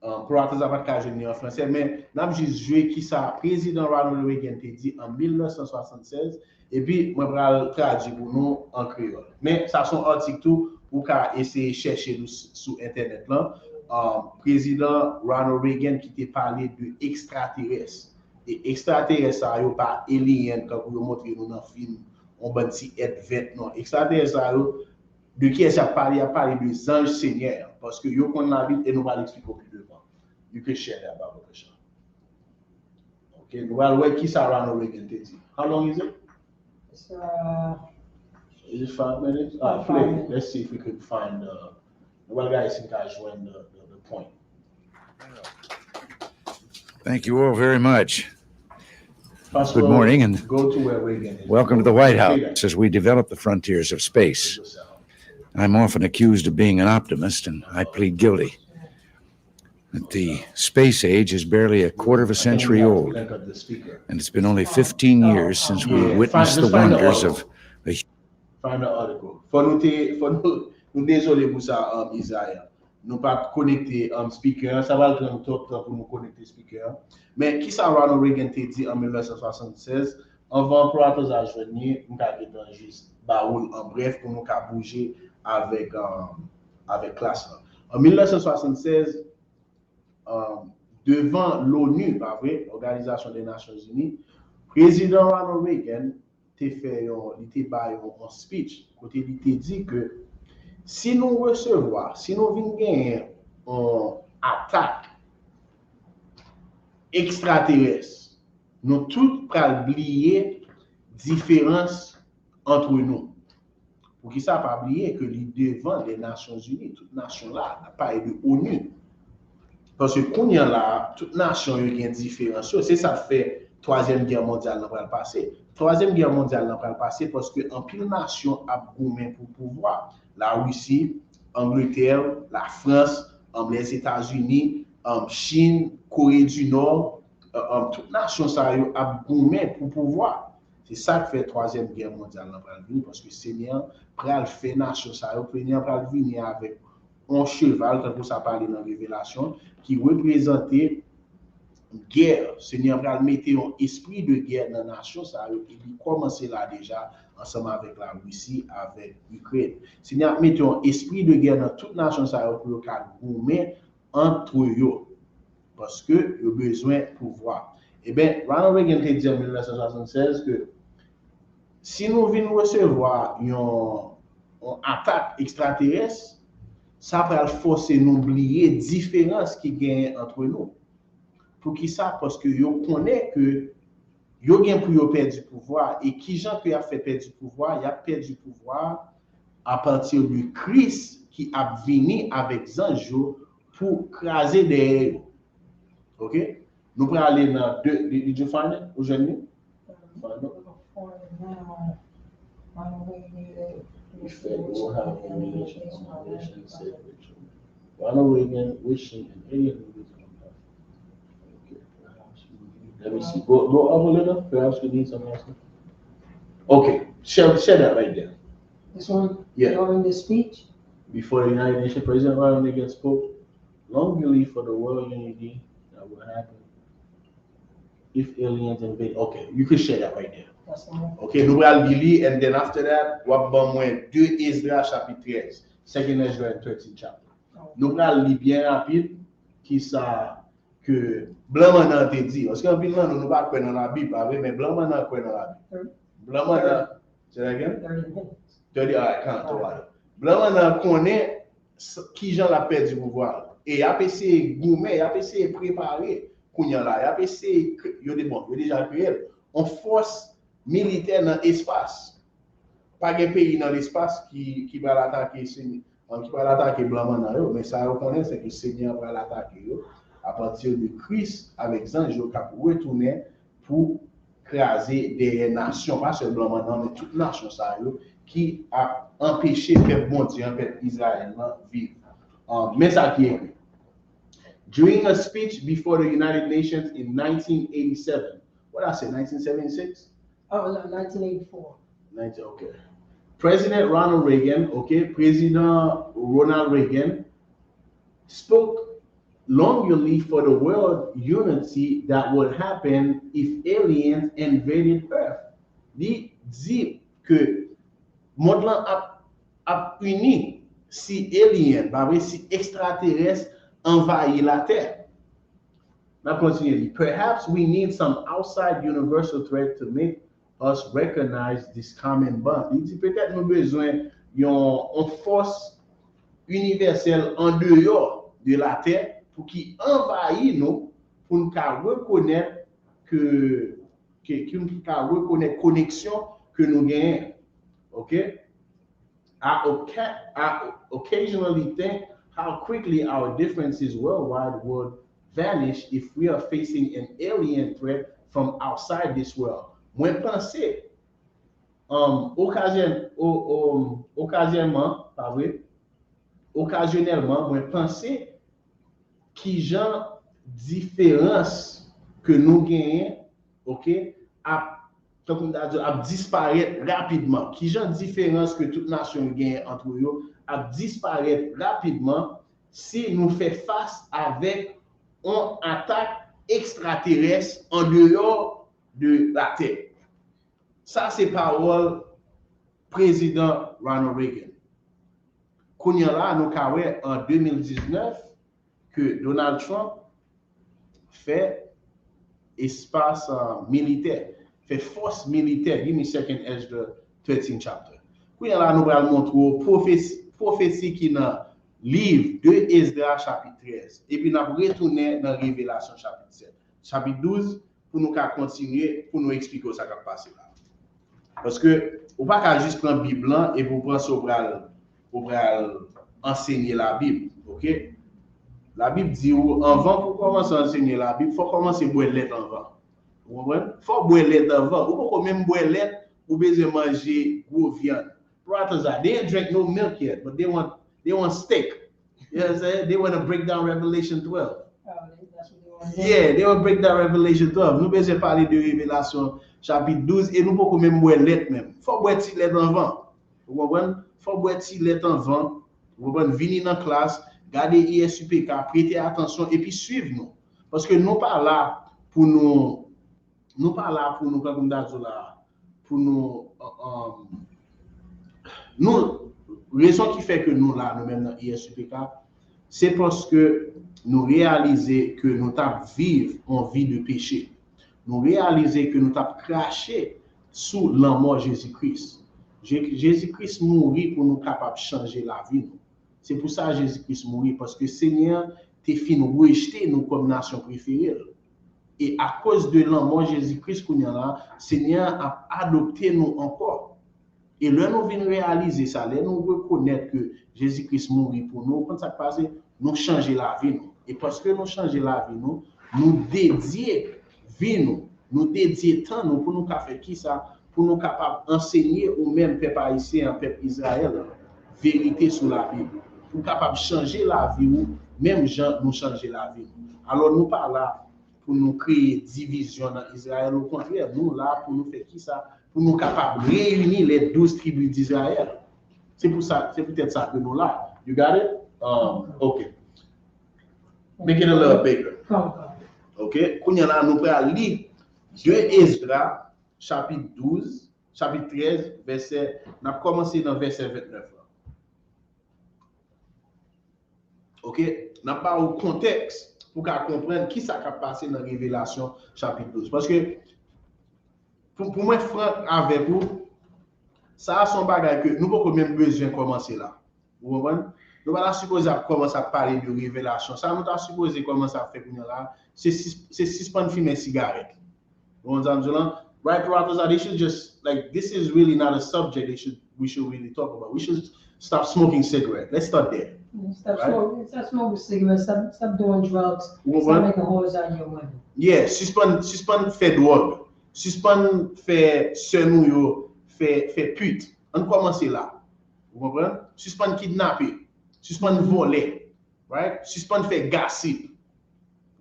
um, Pratazar pa t ka jwenn li an fransè, men n ap jis jwe kisa Prezidan Ronald Reagan te di an mil nèf san swasannsèz, epi mwen pral tradui pou nou an kreyòl. Men sa se yon atik tou, ou ka eseye chèche l sou, sou entènèt lan. Um, Prezidan Ronald Reagan ki te pale de ekstraterès. E ekstraterès sa yo pa alien, kankou yo montre nou nan fim, yon bann ti èt vèt, non. Ekstraterès sa yo, de kiyès y ap pale? Y ap pale de zanj Senyè an. Paske yo konn Labib e nou pral eksplike w pi devan. You can share that, Baba Kasha. Ok, nou pral wè kisa Ronald Reagan te di. How long is it? It's, uh, Is it five minutes? Ah, play. Let's see if we can find, uh, nou pral gade si n ka jwenn the, the, the point. Thank you all very much. Pastor, Good morning and go to where Reagan is. Welcome to the White Say that House as we develop the frontiers of space. Yourself. I'm often accused of being an optimist, and I plead guilty. That the space age is barely a quarter of a century old, Link up the speaker. And it's been only fifteen years since we Yeah, witnessed find- the just find the wonders audio. Of the Find the article. Fò nou te, fò nou, nou dezole pou sa, um, Isaiah. Nou pa t konekte, um, speaker an. Sa va l pran nou twòp tan pou nou konekte speaker an. Men, kisa Ronald Reagan te di an mil nèf san swasannsèz? Anvan Pratazar jwenn li, m ka gentan jis ba ou l an brèf pou nou ka bouje avèk, um, avèk klas lan. An mil nèf san swasannsèz, um, devan l'ONU, pa vre, Òganizasyon de Nasyon Ini, Prezidan Ronald Reagan te fè yon, li te bay yon, yon speech kote li te di ke si nou resevwa, si nou vin genyen yon atak ekstraterès, nou tout pral bliye diferans antre nou. Poukisa pa bliye ke li devan les Nations Unies, tout nasyon la, n ap pale de ONU. Paske kounye a la, tout nasyon yo gen diferans yo. Se sa k fè twazyèm gè mondyal lan pral pase. Twazyèm gè mondyal lan pral pase paske anpil nasyon ap goumen pou pouvwa. Larisi, Angletè, Lafrans, um, Lèzetazini, um, Chin, Kore di Nò, uh, um, tout nasyon sa yo ap goumen pou pouvwa. Se sa k fè twazyèm gè mondyal lan pral vini, paske Senyè an pral fè nasyon sa yo, Senyè an pral vini avèk yon cheval, tankou sa pale nan Revelasyon, ki reprezante gè. Senyè an pral mete yon espri de gè nan nasyon sa yo, e li kòmanse la deja, ansanm avèk Larisi, avèk Ikrèn. Senyè an ap mete yon espri de gè nan tout nasyon sa yo pou yo ka goumen antre yo. Paske yo bezwen pouvwa. Eben, Ronald Reagan te di an mil nèf san swasannsèz ke si nou vin resevwa yon, yon atak ekstraterès, sa pral fòse nou bliye diferans ki genyen antre nou. Poukisa? Paske yo konnen ke yo gen pou yo pèdi pouvwa. E kijan ke y ap fè pèdi pouvwa? Y ap pèdi pouvwa apati de Kris ki ap vini avèk zanj yo pou kraze dèyè yo. Ok? Nou prale nan de, did you find it? Ou jwenn li? Find it? Ronald Reagan wishing an alien would come back. Okay, perhaps we need, let me see. Go, go up a little. Perhaps we need some else. Okay, share, share that right there. This one? Yeah. During the speech? Before the United Nations, President Ronald Reagan spoke, "Long live for the world unity that will happen if aliens invade." Okay, you can share that right there. That's the one. Okay, nou pral li li, and then after that, w ap ban mwen de Ezra chapit trèz, Second Ezra and thirteenth chapter. Nou pral li byen rapid, ki sa ke blan mannan te di. Paske anpil nan nou, nou pa kwè nan Labib, pa vre, men blan mannan kwè nan Labib. Blan mannan, say that again? Thirty, all right, count to water. Blan mannan konnen s- kijan l ap pèdi pouvwa l. E y ap eseye goumen, y ap eseye prepare kounye a la. Y ap eseye, kre- yo de, bon, yo deja kreye l. On fòs militè nan espas. Pa gen peyi nan lespas ki, ki pral atake Senyè, ki pral atake blan mannan yo, men sa yo konnen, se ke Senyè a pral atake yo apati de Kris avèk zanj yo k ap retounen pou kraze dèyè nasyon, pa sèl blan mannan, men tout nasyon sa yo ki ap anpeche pèp Bondye an, pèp Izrayèl lan, viv. Um, men sa ki ekri. During a speech before the United Nations in nineteen eighty-seven, what I say, nineteen seventy-six? Oh, no, nineteen eighty-four. Nineteen, okay. President Ronald Reagan, okay, President Ronald Reagan spoke longingly for the world unity that would happen if aliens invaded Earth. Li di ke mond lan ap, ap ini si alien, pa vre, si ekstraterès anvayi Latè. N ap kontinye li. Perhaps we need some outside universal threat to make us recognize this common bond. Li di petèt nou bezwen yon, yon fòs inivèsèl andeyò de Latè pou ki anvayi nou, pou n ka rekonèt ke, ke, ke n ka rekonèt koneksyon ke nou genyen. Ok? I, oca- I occasionally think how quickly our differences worldwide would vanish if we are facing an alien threat from outside this world. Mwen panse, um, okazyon, o, o, okazyèlman, pa vre? Okazyonèlman, mwen panse kijan diferans ke nou genyen, ok, ap, tankou m ta di, ap disparèt rapidman. Kijan diferans ke tout nasyon yo genyen ant yo ap disparèt rapidman si nou fè fas avèk yon atak ekstraterès andeyò de Latè? Sa se pawòl Prezidan Ronald Reagan. Kounye a la, nou ka wè an de mil diznèf ke Donald Trump fè espas, uh, militè, fè fòs militè. Give me Second Ezra thirteen chapter. Kounye a la, nou pral montre w pwofesi, pwofesi ki nan liv de Ezra chapit trèz. Epi n ap retounen nan Revelasyon chapit sèt. Chapit douz, pou nou ka kontinye, pou nou eksplike w sa k ap pase la. Paske ou pa ka jis pran Bib lan epi w panse w pral, w pral ansenye Labib, ok? Labib di w, anvan pou w kòmanse ansenye Labib, fò w kòmanse bwè lèt anvan. Ou konprann? Fò w bwè lèt anvan. Ou poko menm bwè lèt, ou bezwen manje gwo vyann. Brothers, they ain't drink no milk yet, but they want, they want steak. You know what I'm saying? They want to break down Revelation twelve. Oh, that's what they want to do. Yeah, they want to break down Revelation twelve. Nou bezwen pale de Revelasyon chapit douz e nou poko menm bwè lèt menm. Fò w bwè ti lèt anvan. Ou konprann? Fò w bwè ti lèt anvan. Ou konprann? Vini nan klas, gade I S U P K, prete atansyon epi swiv nou. Paske nou pa la pou nou, nou pa la pou nou, kòm m ta di w la, pou nou, uh, um, nou, rezon ki fè ke nou la, nou menm nan I S U P K, se paske nou reyalize ke nou t ap viv yon vi de peche. Nou reyalize ke nou t ap krache sou lanmò Jezi Kris. Je- Jezi Kris mouri pou nou kapab chanje lavi nou. Se pou sa Jezi Kris mouri, paske Senyè a te fin rejte nou kòm nasyon prefere l. E akoz de lanmò Jezi Kris kounye a la, Senyè a ap adopte nou ankò. E lè nou vin reyalize sa, lè nou rekonèt ke Jezi Kris mouri pou nou, ou konn sa k pase? Nou chanje lavi nou. E paske nou chanje lavi nou, nou dedye vi nou, nou dedye tan nou pou nou ka fè kisa? Pou nou kapab ansenye ou menm pèp ayisyen an, pèp Izrayèl an, verite sou Labib. Pou kapab chanje lavi ou, menm jan nou chanje lavi nou. Alò, nou pa la pou nou kreye divizyon nan Izrayèl. Okontrè, nou la pou nou fè kisa? Pou nou kapab reyini les douze tribus d'Israël. Se pou sa, se poutèt sa ke nou la. You got it? Um, ok. Make it a little bigger. Ok. Kounye a la, nou pral li de Ezra, chapit douz, chapit trèz, vèsè, n ap kòmanse nan vèsè vennèf la. Ok? N ap ba ou kontèks pou ka konprann ki sa k ap pase nan Revelasyon chapit douz. Paske, pou, pou mwen frank avèk ou, sa a se yon bagay ke nou poko menm bezwen kòmanse la. Ou konprann? Nou pa ta sipoze ap kòmanse ap pale de Revelasyon. Sa nou ta sipoze kòmanse ap fè kounye a la, se sis- se sispann fimen sigarèt. Ou konprann sa m di w lan? Right, Rotozal, they should just, like, this is really not a subject they should, we should really talk about. We should stop smoking cigarette. Let's start there. Stop smoking, stop smoking cigarettes, stop, stop doing drugs, stop making holes out of your money. Yeah, sispann, sispann fè dwòg. Sispann fè sè nou yo fè, fè pit. Ann kòmanse la. Ou konprann? Sispann kidnape. Sispann vòlè. Right? Sispann fè gossip.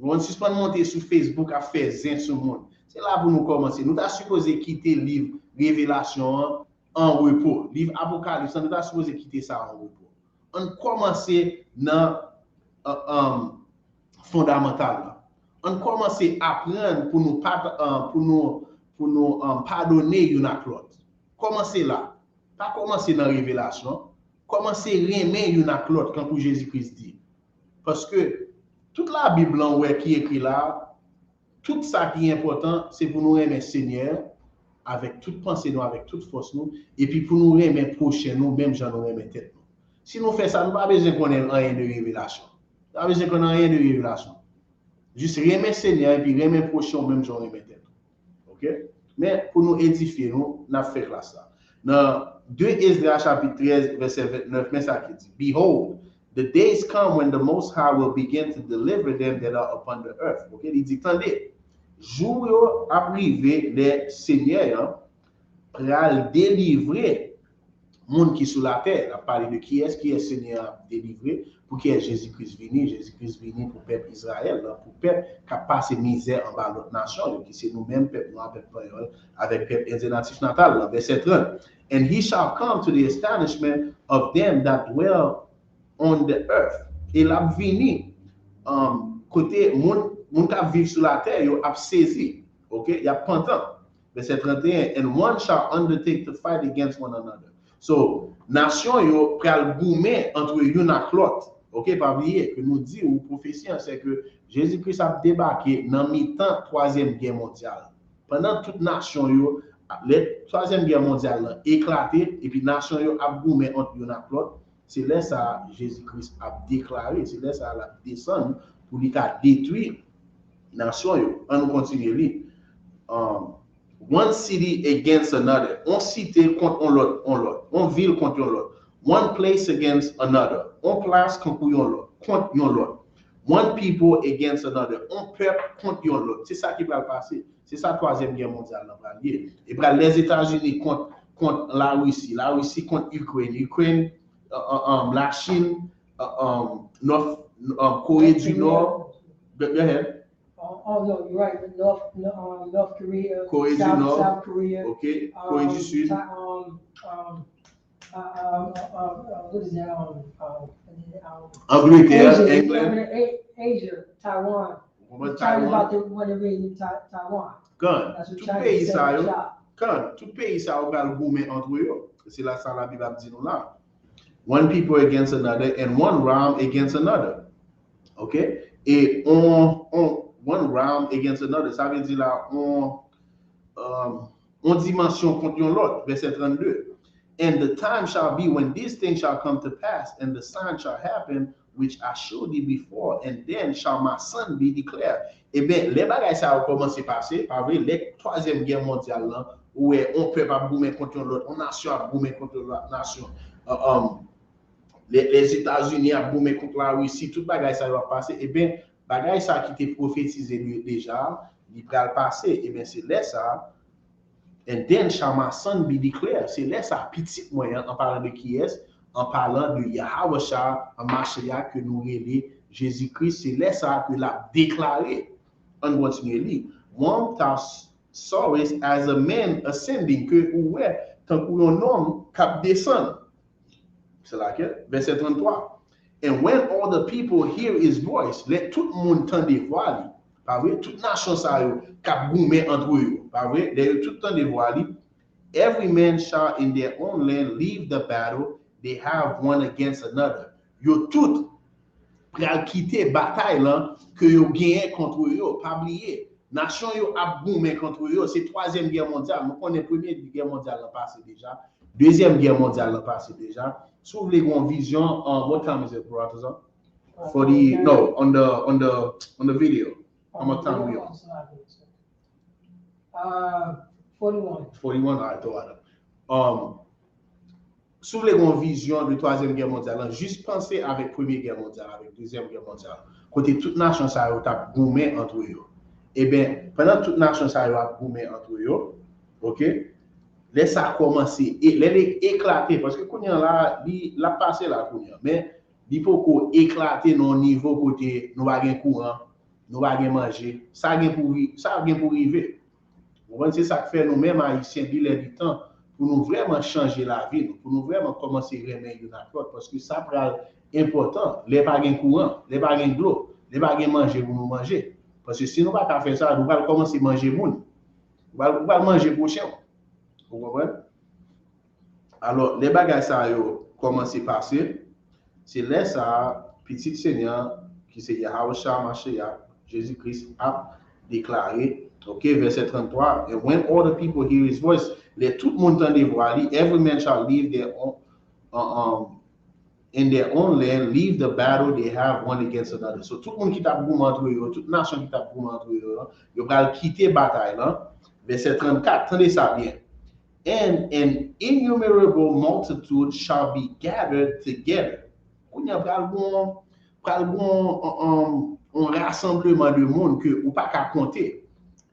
Ou konprann? Sispann monte sou Facebook ap fè zen sou moun. Se la pou nou kòmanse. Nou ta sipoze kite liv Revelasyon an an repo. Liv Apokalips lan, nou ta sipoze kite sa an repo. Ann kòmanse nan uh, um, fondamantal la. Ann kòmanse aprann pou nou pa, uh, pou nou, pou nou um, padone youn ak lòt. Kòmanse la. Pa kòmanse nan Revelasyon. Kòmanse renmen youn ak lòt, kankou Jezi Kris di. Paske tout Labib lan ou wè ki ekri la, tout sa ki enpòtan, se pou nou renmen Senyè avèk tout panse nou, avèk tout fòs nou, epi pou nou renmen pwochen nou menm jan nou renmen tèt nou. Si nou fè sa, nou pa bezwen konnen anyen de Revelasyon. Nou pa bezwen konnen anyen de Revelasyon. Jis renmen Senyè epi renmen pwochen w menm jan w renmen tèt ou. Ok? Men, pou nou edifye nou, n ap fè klas la. Nan de Ezra chapit trèz, vèsè vennèf, men sa ki di, Behold, the days come when the Most High will begin to deliver them that are upon the earth. Ok? Li di, tande, jou yo ap rive lè Senyè an pral delivre moun ki sou latè. L ap pale de kiyès, kiyès Senyè a ap delivre, pou kiyès Jezi Kris vini. Jezi Kris vini pou pèp Izrayèl lan, pou pèp k ap pase mizè anba lòt nasyon yo, ki se nou menm, pèp nwa, pèp panyòl, avèk pèp endyen natif natal lan. Vèsè trant, And he shall come to the astonishment of them that dwell on the earth. E l ap vini um, kote moun, moun k ap viv sou latè yo ap sezi. Ok? Y ap pantan. Vèsè trant e en, And one shall undertake to fight against one another. So, nasyon yo pral goumen antre youn ak lòt. Ok, pa bliye ke nou di ou pwofesi an, se ke Jezi Kris ap debake nan mitan twazyèm gè mondyal. Pandan tout nasyon yo, lè twazyèm gè mondyal lan eklate, epi nasyon yo ap goumen ant youn ak lòt, se lè sa a Jezi Kris ap deklare, se lè sa a l ap desann pou li ka detwi nasyon yo. Ann nou kontinye li. Um, one city against another. On site kont on lòt, on lòt. On vil kont yon lòt. One place against another. On plas kont yon lòt, kont yon lòt. One people against another. On pèp kont yon lòt. Se sa ki pral pase. Se sa twazyèm gè mondyal lan pral ye. E pral Lèzetazini kont, kont Larisi. Larisi kont Ikrèn. Ikrèn, uh, uh, um, Lachin, uh, um, North, um, Kore di Nò. Go, go ahead. Oh, oh, no, you're right. North, no, um, North Korea, Kore di Nò. South Korea, ok, Kore di Sid. Um, um, uh, um, uh, uh, what is that? Um, um, um, Angletè, Asia, England. Asia, Taiwan. China about to want to invade Taiwan. Kan tout peyi sa yo, kan tout peyi sa yo pral goumen antre yo. Se la sa Labib ap di nou la. One people against another and one realm against another. Ok? E on, on, one realm against another. Sa vle di la, on, um, on dimansyon kont yon lòt. Vèsè trannde. And the time shall be when these things shall come to pass, and the sign shall happen which I showed thee before, and then shall my son be declared. Ebyen, lè bagay sa yo kòmanse pase, pa vre, lè twazyèm gè mondyal lan, ou wè, yon pèp ap goumen kont yon lòt, yon nasyon ap goumen kont yon lòt nasyon. Uh, um, Lè, Lèzetazini ap goumen kont Larisi, tout bagay sa yo ap pase, ebyen, bagay sa ki te pwofetize de-, deja, li pral pase, ebyen, se lè sa, and then shall my son be declared. Se lè sa, pitit mwen an, an palan de kiyès? An palan de Yahawashah Hamashiach ke nou rele Jezi Kris, se lè sa ke l ap deklare. Ann kontinye li. Whom thou sawest as a man ascending, ke ou wè tankou yon nonm k ap desann. Se lakèl? Vèsè tranntwa. And when all the people hear his voice, lè tout moun tande vwa li, pa vre? Tout nasyon sa yo k ap goumen antre yo, pa vre? Lè yo tout tande vwa li, every man shall in their own land leave the battle they have one against another. Yo tout pral kite batay lan ke yo genyen kont yo. Pa bliye, nasyon yo ap goumen kont yo. Se twazyèm gè mondyal. Nou konnen premye gè mondyal lan pase deja. Dezyèm gè mondyal lan pase deja. Si w vle gen yon vizyon, um, what time is it, bro? Forty, no, on the, on the, on the video. How much time we on? Uh, forty-one. Forty-one, alright, to wada. Um, si w vle gen yon vizyon de twazyèm gè mondyal lan, jis panse avèk premye gè mondyal, avèk dezyèm gè mondyal, kote tout nasyon sa yo t ap goumen antre yo. Ebyen, pandan tout nasyon sa yo ap goumen antre yo, oke, lè sa kòmanse, e lè li eklate, paske kounye a la, li, l ap pase la kounye a, men li poko eklate nan yon nivo kote nou pa gen kouran, nou pa gen manje, sa gen pou ri-, sa gen pou rive. Ou konprann? Se sa k fè nou menm Ayisyen, li lè li tan pou nou vrèman chanje lavi nou, pou nou vrèman kòmanse renmen youn ak lòt, paske sa pral enpòtan lè pa gen kouran, lè pa gen dlo, lè pa gen manje pou nou manje. Paske si nou pa ka fè sa, nou pral kòmanse manje moun. Ou pral, ou pral manje pwochen w. Ou konprann? Alò, lè bagay sa yo kòmanse pase, se lè sa a, Pitit Senyè an, ki se Yahawashah Mashiach, Jezi Kris, ap deklare, oke, vèsè tranntwa, and when all the people hear his voice, lè tout moun tande vwa li, every man shall leave their own, uh, um, in their own land, leave the battle they have one against another. So, tout moun ki t ap goumen antre yo, tout nasyon ki t ap goumen antre yo, yo pral kite batay lan. Vèsè trannkat, tande sa byen. And an innumerable multitude shall be gathered together. Kounye a pral gon, pral gon, um, um, yon rasanbleman de moun ke ou pa ka konte.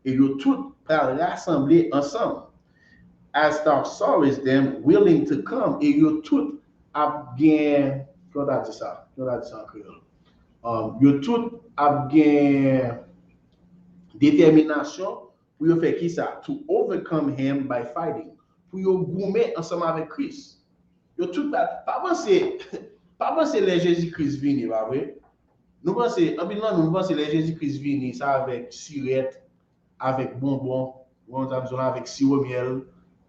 E yo tout pral rasanble ansanm. As thou sawest them willing to come. E yo tout ap gen, kòman ta di sa? Kòman ta di sa an kreyòl? Um, yo tout ap gen detèminasyon pou yo fè kisa? To overcome him by fighting. Pou yo goumen ansanm avèk Kris. Yo tout pral, pa panse, pa panse lè Jezi Kris vini, pa vre? Nou panse, anpil nan nou, nou panse lè Jezi Kris vini, sa avèk sirèt, avèk bonbon, ou konprann sa m di w la, avèk siwo myèl,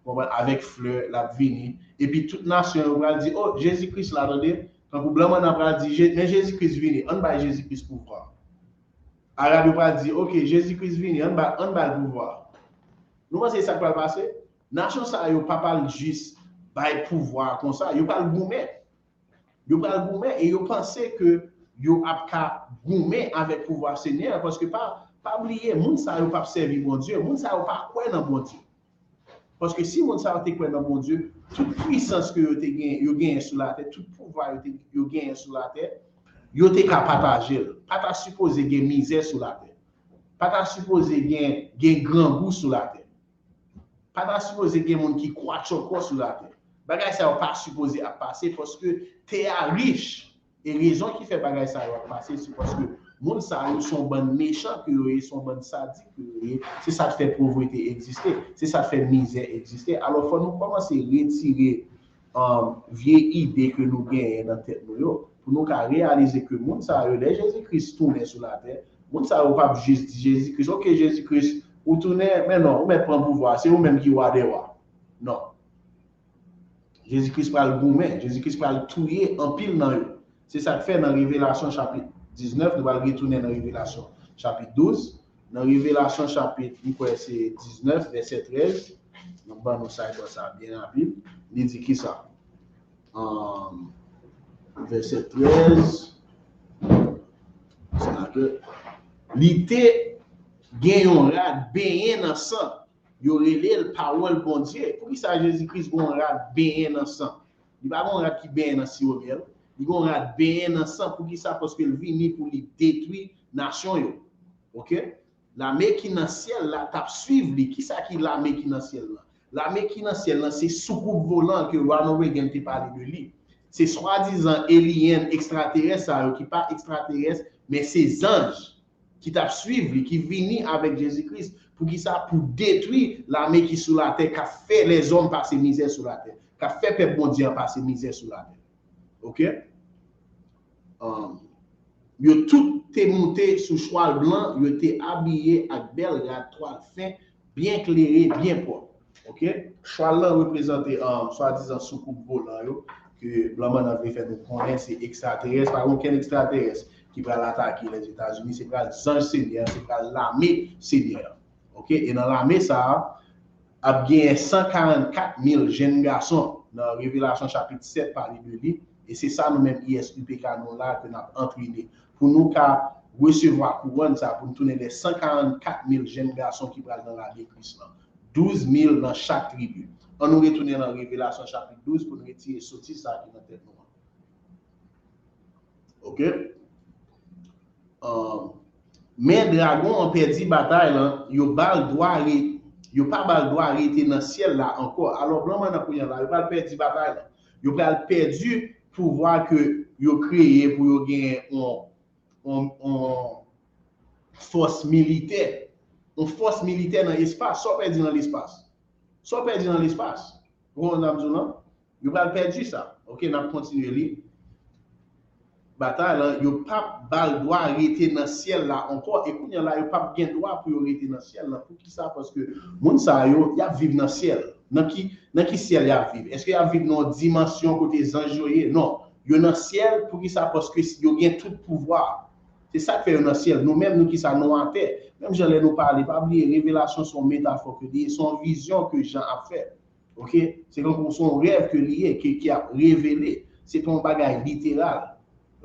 ou konprann, avèk flè, l ap vini. Epi tout nasyon yo pral di, "Oh, Jezi Kris la, tande." Tankou blan manna pral di, "Je-, men Jezi Kris vini, ann bay Jezi Kris pouvwa." Arab yo pral di, "Ok, Jezi Kris vini, ann ba, ann ba l pouvwa." Nou panse sa k pral pase? Nasyon sa yo pa pral jis bay pouvwa konsa, yo pral goumen. Yo pral goumen e yo panse ke yo ap ka goumen avèk pouvwa Senyè a, paske pa, pa bliye, moun sa yo p ap sèvi Bondye, moun sa yo pa kwè nan Bondye. Paske si moun sa yo te kwè nan Bondye, tout pwisans ke yo te gen, yo genyen sou latè, tout pouvwa yo te, yo genyen sou latè, yo te ka pataje l. Pa ta sipoze gen mizè sou latè. Pa ta sipoze gen, gen grangou sou latè. Pa ta sipoze gen moun ki kwatchòkò sou latè. Bagay sa yo pa sipoze ap pase paske tè a rich. E rezon ki fè bagay sa yo ap pase, se paske moun sa yo se yon bann mechan ke yo ye, se yon bann sadik ke yo ye. Se sa k fè povrete egziste. Se sa k fè mizè egziste. Alò, fò nou kòmanse retire, um, vye ide ke nou genyen nan tèt nou yo, pou nou ka reyalize ke moun sa yo, lè Jezi Kris tounen sou latè, moun sa yo p ap jis di Jezi Kris, "Ok, Jezi Kris, ou tounen, men non, ou mèt pran pouvwa, se ou menm ki wa dè wa." Non. Jezi Kris pral goumen, Jezi Kris pral touye anpil nan yo. Se sa k fè nan Revelasyon chapit diznèf, nou pral retounen nan Revelasyon chapit douz. Nan Revelasyon chapit, m kwè se diznèf, vèsè trèz, m ap ban nou sa, sa byen rapid. Li di kisa? Ahn, vèsè trèz. Li te gen yon rad benyen nan san. Yo rele l pawòl Bondye. Poukisa Jezi Kris gen yon rad benyen nan san? Li pa gen yon rad ki benyen nan siwo myèl. Li gen yon rad benyen nan san. Poukisa? Paske l vini pou li detwi nasyon yo. Oke? Lame ki nan syèl la t ap swiv li. Kisa ki lame ki nan syèl la? Lame ki nan syèl la, se soukoup volan ke Ronald Reagan te pale de li. Se swadizan alien, ekstraterès sa yo ki pa ekstraterès, men se zanj ki t ap swiv li, ki vini avèk Jezi Kris. Poukisa? Pou detwi lame ki sou latè, k ap fè lèzòm pase mizè sou latè, k ap fè pèp Bondye an pase mizè sou latè. Oke? Um, yo tout te moute sou chwal blan, yo te abiye ak bèl rad twal fen, byen klere, byen pwòp. Oke? Chwal lan reprezante um, swadizan soukoup volan yo, ke blan mannan vle fè nou konnen se ekstraterès, pa gen okenn ekstraterès ki pral atake Lèzetazini, se pral zanj Senyè, se pral lame Senyè. Oke? E nan lame sa a, ap genyen san karannkat mil jenn gason. Nan Revelasyon chapit sèt pale de li. E se sa nou menm I S U P K nou la ke n ap antrene. Pou nou ka resevwa kouwòn sa, pou nou tounen de san karannkat mil jenn gason ki pral nan lame Kris lan. Douz mil nan chak tribi. Ann nou retounen nan Revelasyon chapit douz pou nou retire soti sa ki nan tèt nou an. Oke? Um, men dragon an pèdi batay lan, yo ba l dwa re, yo pa ba l dwa rete nan syèl la ankò. Alò, blan mannan kounye a la, yo pral pèdi batay lan. Yo pral pèdi pouvwa ke yo kreye pou yo genyen yon, yon, yon fòs militè. Yon fòs militè nan espas. Sa w pèdi nan lespas? Sa w pèdi nan lespas? Ou konprann sa m di w lan? Yo pral pèdi sa. Oke, n ap kontinye li. Batay lan, yo p ap ba l dwa rete nan syèl la ankò. E kounye a la, yo p ap gen dwa pou yo rete nan syèl lan. Poukisa? Paske moun sa yo, y ap viv nan syèl. Nan ki, nan ki syèl y ap viv? Èske y ap viv nan yon dimansyon kote zanj yo ye? Non. Yo nan syèl, poukisa? Paske yo gen tout pouvwa. Se sa k fè yo nan syèl. Nou menm, nou ki sa? Nou atè. Menm jan lè nou pale, pa bliye, revelasyon se yon metafò ke li ye, se yon vizyon ke Jan ap fè. Oke? Se tankou se yon rèv ke li ye, ke, ki ap revele. Se pa yon bagay literal.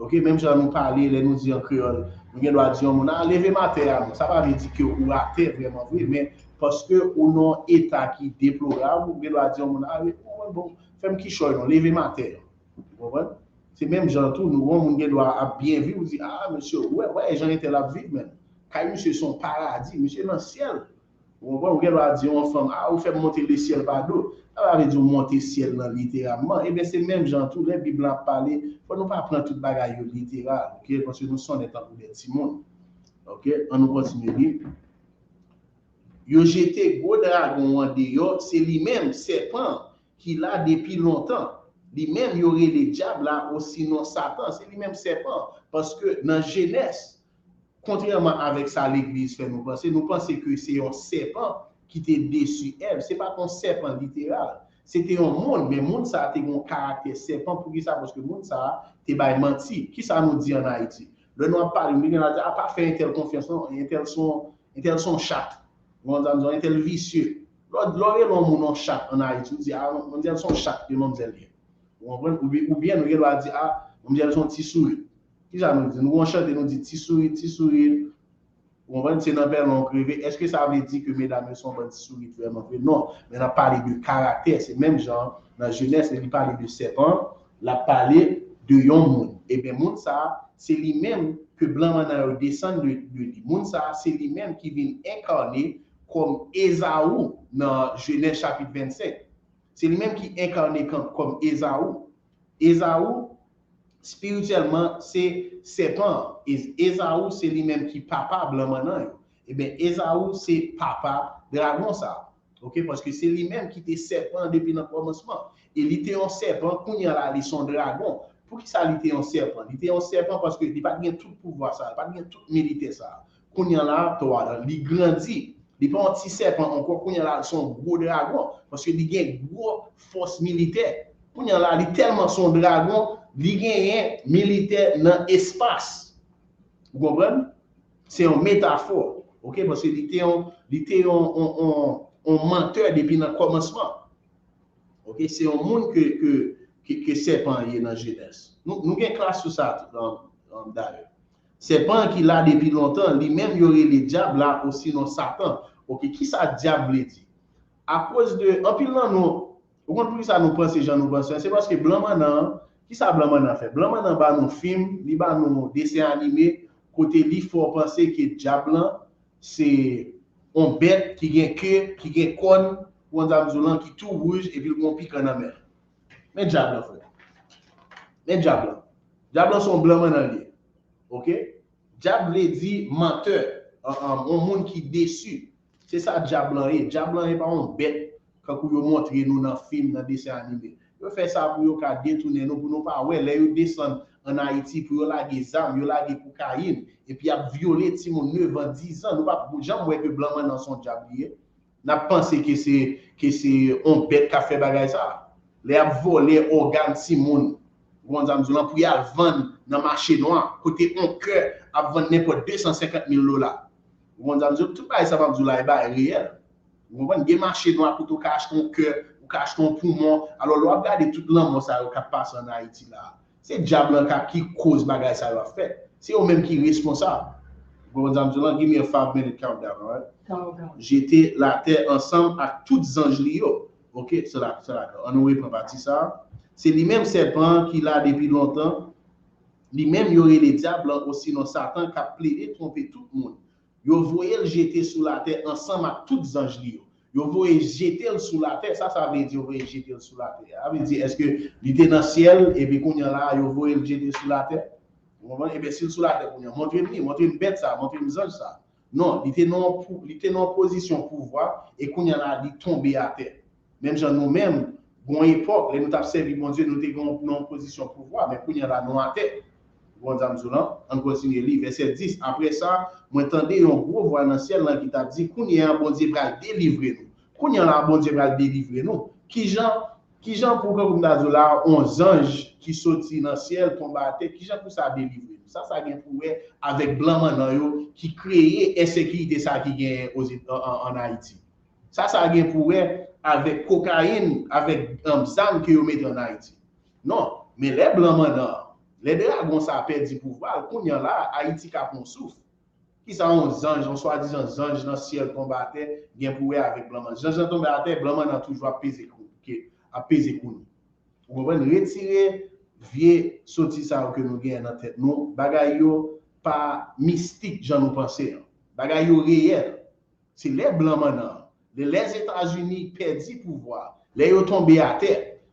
Oke? Menm jan nou pale, lè nou di an kreyòl, nou gen dwa di yon moun, a, leve m atè a non. Sa pa vle di ke ou atè vrèman vre, men paske ou nan yon eta ki deplorab, ou gen dwa di yon moun, a, bon, fè m kichòy non, leve m atè a. Ou konprann? Se menm jan tou, nou wè yon moun gen dwa ap byen viv, ou di, a, mesye, ou wè, wè jan entèl ap viv, men. Kay misye se yon paradi, misye nan syèl. Ou konprann? Ou gen dwa di yon fanm, a, ou fè m monte lesyèl pa do. Sa pa vle di w monte syèl lan literalman. Ebyen, se menm jan tou, lè Bib lan ap pale, fò nou pa pran tout bagay yo literal, oke? Paske nou sonnen tankou de timoun. Oke? Ann nou kontinye li. Yo jete gwo dragon an deyò, se li menm, sèpan, ki la depi lontan. Li menm, yo rele dyab la, osinon Satan. Se li menm, sèpan. Paske nan Jenès, kontrèman avèk sa legliz fè nou panse, nou panse ke se yon sèpan ki te desi Èv. Se pa t yon sèpan literal. Se te yon moun, men moun sa a te gen yon karaktè sèpan. Poukisa? Paske moun sa a te bay manti. Kisa nou di ann Ayiti? Lè nou ap pale, nou gen la di, a, pa fè entèl konfyans non, entèl se yon, entèl se yon chat. Ou konprann sa m di w, entèl visye. Lè w, lè w rele yon moun yon chat ann Ayiti, ou di, a, manzèl se yon chat ke manzèl ye. Ou konprann? Oubyen, oubyen nou gen dwa di, a, manzèl se yon ti sourit. Kisa nou di? Nou gon chante, nou di, ti sourit, ti sourit. Ou konprann? Se nan pèlen w k reve. Èske sa vle di ke medam yo se yon bann ti sourit vrèman vre? Non. Men n ap pale de karaktè. Se menm jan nan Jenès, lè li pale de sèpan, l ap pale de yon moun. Ebyen, moun sa a, se li menm ke blan mannan yo desann de, de li. Moun sa a, se li menm ki vin enkane kòm Ezaou nan Jenès chapit vennsenk. Se li menm ki enkane kan-, kòm Ezaou. Ezaou, espirityèlman, se sèpan an. E-, Ezaou, se li menm ki papa blan mannan yo. Ebyen, Ezaou se papa dragon sa a. Oke? Paske se li menm ki te sèpan an depi nan kòmansman. E li te yon sèpan, kounye a la, li se yon dragon. Poukisa li te yon sèpan? Li te yon sèpan paske li pa t gen tout pouvwa sa a, li pa t gen tout militè sa a. Kounye a la, twa la, li grandi. Li pa yon ti sèpan ankò. Kounye a la, li se yon gwo dragon. Paske li gen gwo fòs militè. Kounye a la, li tèlman se yon dragon, li genyen militè nan espas. Ou konprann? Se yon metafò. Oke? Paske li te yon, li te yon, yon, yon, yon mantè depi nan kòmansman. Oke? Se yon moun ke, ke, ke, ke sèpan an ye nan Jenès. Nou, nou gen klas sou sa, um, um, dayè. Sèpan ki la depi lontan, li menm yo rele dyab la, osinon Satan. Oke, kisa dyab vle di? Akoz de, anpil nan nou, ou konn poukisa nou panse jan nou panse an? Se paske blan mannan an, kisa blan mannan fè? Blan mannan ba nou fim, li ba nou desen anime, kote li fè w panse ke dyab lan, se yon bèt ki gen ke, ki gen kòn, ou konn sa m di w lan, ki tou wouj, epi l gen yon pikan nan men l. Men dyab lan, frè. Men dyab lan. Dyab lan se yon blan mannan li ye. Oke? Dyab vle di mantè, yon moun ki desi. Se sa dyab lan ye. Dyab lan e pa yon bèt, kankou yo montre nou nan fim, nan desen anime. Yo fè sa pou yo ka detounen nou, pou nou pa wè. Lè yo desann ann Ayiti, pou yo lage zam, yo lage kokayin, epi y ap vyole timoun nèf an, diz an. Nou p ap janm wè ke blan mannan se yon dyab li ye. N ap panse ke se, ke se yon bèt k ap fè bagay sa. Lè y ap vòlè ògàn timoun, ou konn sa m di w lan, pou y al vann nan mache nwa, kote yon kè ap vann nenpòt de san senkant mil dola. Ou konn sa m di w, tout bagay sa m ap di w la, e bagay reyèl. Ou konprann? Gen mache nwa kote w ka achte yon kè, ou ka achte yon poumon. Alò, lè w ap gade tout lanmò sa yo k ap pase ann Ayiti la, se dyab lan k ap, ki koz bagay sa yo ap fèt. Se yo menm ki responsab. Ou konprann sa m di w lan? Give me a five minute countdown, alright? Countdown. Jete l atè ansanm ak tout zanj li yo. Oke, se la, se la. An nou repran pati sa. Se li menm sèpan an ki la depi lontan. Li menm yo rele dyab lan, osinon Satan, k ap plede twonpe tout moun. Yo voye l jete sou latè ansanm ak tout zanj li yo. Yo voye jete l sou latè. Sa sa vle di, yo voye jete l sou latè? Sa vle di, èske li te nan syèl, epi kounye a la, yo voye l jete sou latè? Ou konprann? Ebyen, si l sou latè kounye a, montre m li, montre m bèt sa, montre m zanj sa. Non, li te nan yon pou-, li te nan yon pozisyon pouvwa, e kounye a la, li tonbe atè. Menm jan nou menm, gon epòk, lè nou t ap sèvi Bondye, nou te gen yon, nan yon pozisyon pouvwa, men kounye a la, nou atè. Ou konn sa m di w lan? Ann kontinye li, vèsè dis. Apre sa, mwen tande yon gwo vwa nan syèl lan ki t ap di, kounye a, Bondye pral delivre nou. Kounye a la, Bondye pral delivre nou. Kijan, kijan pou, kankou m ta di w la, yon zanj ki soti nan syèl tonbe atè, kijan pou sa delivre nou? Sa, sa gen pou wè avèk blan mannan yo ki kreye ensekirite sa ki genyen oze-, an, an, ann Ayiti. Sa, sa gen pou wè avèk kokayin, avèk, um, zam ke yo mete ann Ayiti. Non, men lè blan mannan an, lè dragon sa a pèdi pouvwa l, kounye a la, Ayiti ka pran yon souf. Kisa yon zanj, yon swadizan zanj nan syèl tonbe atè, gen pou wè avèk blan mannan? Zanj lan tonbe atè, blan mannan toujou ap peze kou, ke, ap peze kou nou. Ou konprann? Retire vye soti sa yo ke nou genyen nan tèt nou. Bagay yo pa mistik jan nou panse an. Bagay yo reyèl. Se lè blan mannan an, lè Lèzetazini pèdi pouvwa, lè yo tonbe atè,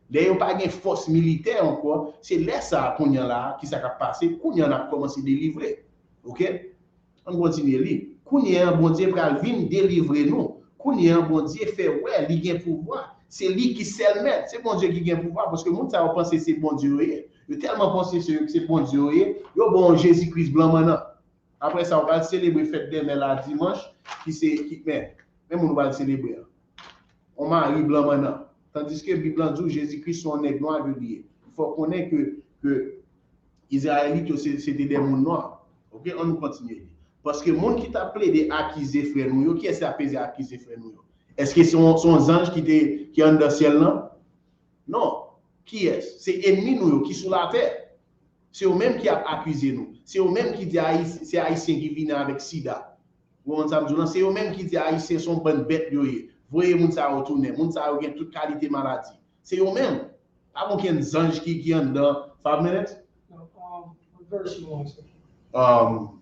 lè yo pa gen fòs militè ankò, se lè sa a kounye a la a, kisa k ap pase? Kounye a n ap kòmanse delivre. Oke? Ann kontinye li. Kounye a, Bondye pral vin delivre nou. Kounye a, Bondye fè wè li gen pouvwa. Se li ki sèl mèt. Se Bondye ki gen pouvwa, paske moun sa yo panse se Bondye yo ye. Yo tèlman panse se, se Bondye yo ye, yo ba w Jezi Kris blan mannan. Apre sa, w pral selebre fèt dèmen la, dimanch, ki se, ki, men, men moun w pral selebre an. On mari blan mannan. Tandiske Bib lan di w Jezi Kris se yon nèg nwa ke li ye. Fò w konnen ke, ke Izrayelit yo, se, se te de moun nwa. Oke, ann nou kontinye li. Paske moun ki t ap plede akize frè nou yo, kiyès ki ap plede akize frè nou yo? Èske se yon, se yon zanj ki te, ki anndan syèl lan? Non. Kiyès? Se ènmi nou yo ki sou latè. Se yo menm ki ap akize nou. Se yo menm ki di Ayis-, se Ayisyen ki vini avèk sida. Ou konprann sa m di w lan? Se yo menm ki di Ayisyen se yon bann bèt yo ye. Voye moun sa yo tounen. Moun sa yo gen tout kalite maladi. Se yo menm. Pa gen okenn zanj ki, ki anndan. Five minutes? No, um, what verse you want to? Um,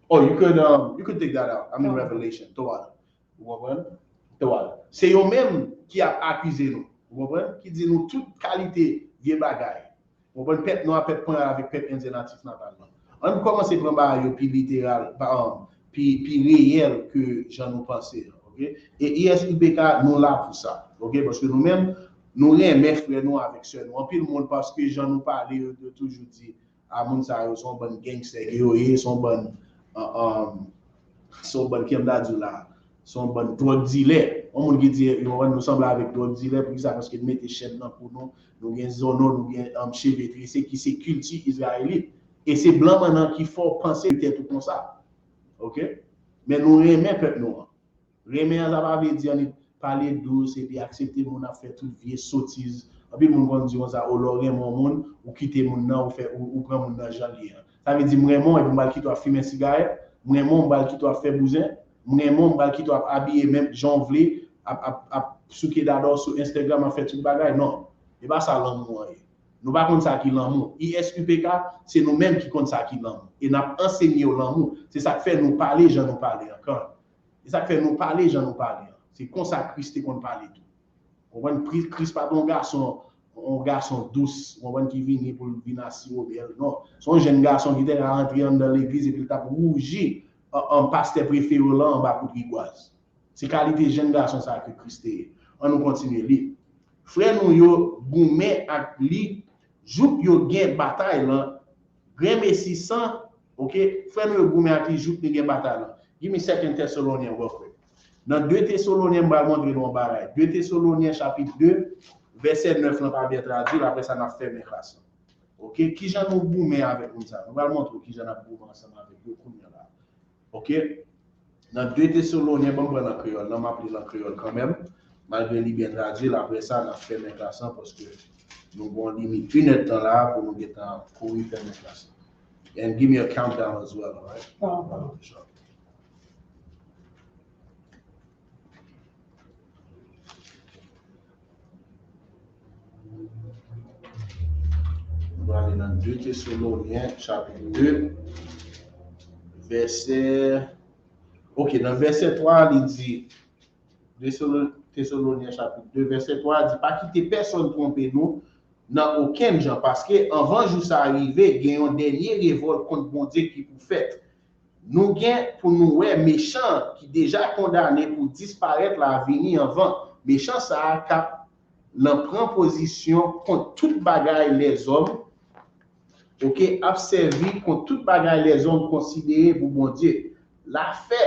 oh, you could, um, you could take that out. I'm in Revelation. Throw out. Ou konprann? Throw out. Se yo menm ki ap akize nou. Ou konprann? Ki di nou tout kalite vye bagay. Ou konprann? Pèp nwa, pèp panyòl avèk pèp endyen natif natal lan. Ann kòmanse pran bagay yo pi literal, pa, um, pi, pi reyèl ke jan nou panse an, oke? E I S U P K, nou la pou sa, oke? Paske nou menm, nou renmen frè nou avèk sè nou. Anpil moun, paske jan nou pale, yo, yo toujou di, a, moun sa yo, se yon bann gangstè ke yo ye, se yon bann, an, an, se yon bann, ki m ta di w la, se yon bann dwòg dilè. Yon moun ki di, yo, nou sanble avèk dwòg dilè, poukisa? Paske n mete chèn nan kou nou, nou gen zono, nou gen, um, cheve trese, ki se kilti izrayelit. E se blan mannan ki fè w panse tèt ou konsa. Oke? Men nou renmen pèp nou an. Renmen an, sa pa vle di annik pale dous epi aksepte moun ap fè tout vye sotiz. Anpil moun konn di konsa, o, lè w renmen yon moun, ou kite moun nan, ou fè, ou, ou pran moun nan jan l ye an. Sa vle di, m renmen w epi m pral kite w ap fimen sigarèt, m renmen w, m pral kite w ap fè bouzen, m renmen w, m pral kite w ap abiye menm jan w vle, ap, ap, ap souke dada w sou Instagram, ap fè tout bagay. Non, e pa sa lanmou an ye. Nou pa konn sa ki lanmou. I S U P K, se nou menm ki konn sa ki lanmou. E n ap ansenye w lanmou. Se sa k fè nou pale jan nou pale an. E sa k fè nou pale jan nou pale an. Se konsa Kris te konn pale tou. Konprann? Pri- Kris pa t yon gason, yon gason dous, konprann, ki vini pou l vin asiwome l. Non. Se yon jèn gason ki te ka rantre anndan legliz epi l t ap wouji an, an pastè prefere w lan anba kout rigwaz. Se kalite jèn gason sa a ke Kris te ye. An nou kontinye li. Frè nou yo goumen ak li jouk yo gen batay lan, grenmesi san, ok? Frè nou yo goumen ak li jouk li gen batay lan. Give me Second Thessalonians real quick. Nan de Tesalonyen, m pral montre nou yon bagay. De Tesalonyen chapit de, vèsè nèf lan pa byen tradui, apre sa n ap fèmen klas lan. Ok? Kijan nou goumen avèk moun sa yo? Nou pral montre w kijan n ap goumen ansanm avèk yo kounye a la. Ok? Nan de Tesalonyen, ban m pran l an kreyòl. Non, m ap li l an kreyòl kanmenm. Malgre li byen tradui, l apre sa, n ap fèmen klas lan paske nou gen yon limit inèdtan la pou nou gentan kouri fèmen klas lan. And give me a countdown as well, alright? Pardon, pardon. Sure. Nou prale nan de Tesalonyen, chapit de, vèsè, ok, nan vèsè twa, li di, de Tesalonyen, chapit de, vèsè twa, di, pa kite pèsonn twonpe nou nan okenn jan, paske anvan jou sa a rive, gen yon dènye revòlt kont Bondye ki pou fèt. Nou gen pou nou wè mechan ki deja kondane pou disparèt la vini anvan. Mechan sa a k ap nan pran pozisyon kont tout bagay lèzòm, ok, ap sèvi kont tout bagay lèzòm konsidere pou Bondye. L a fè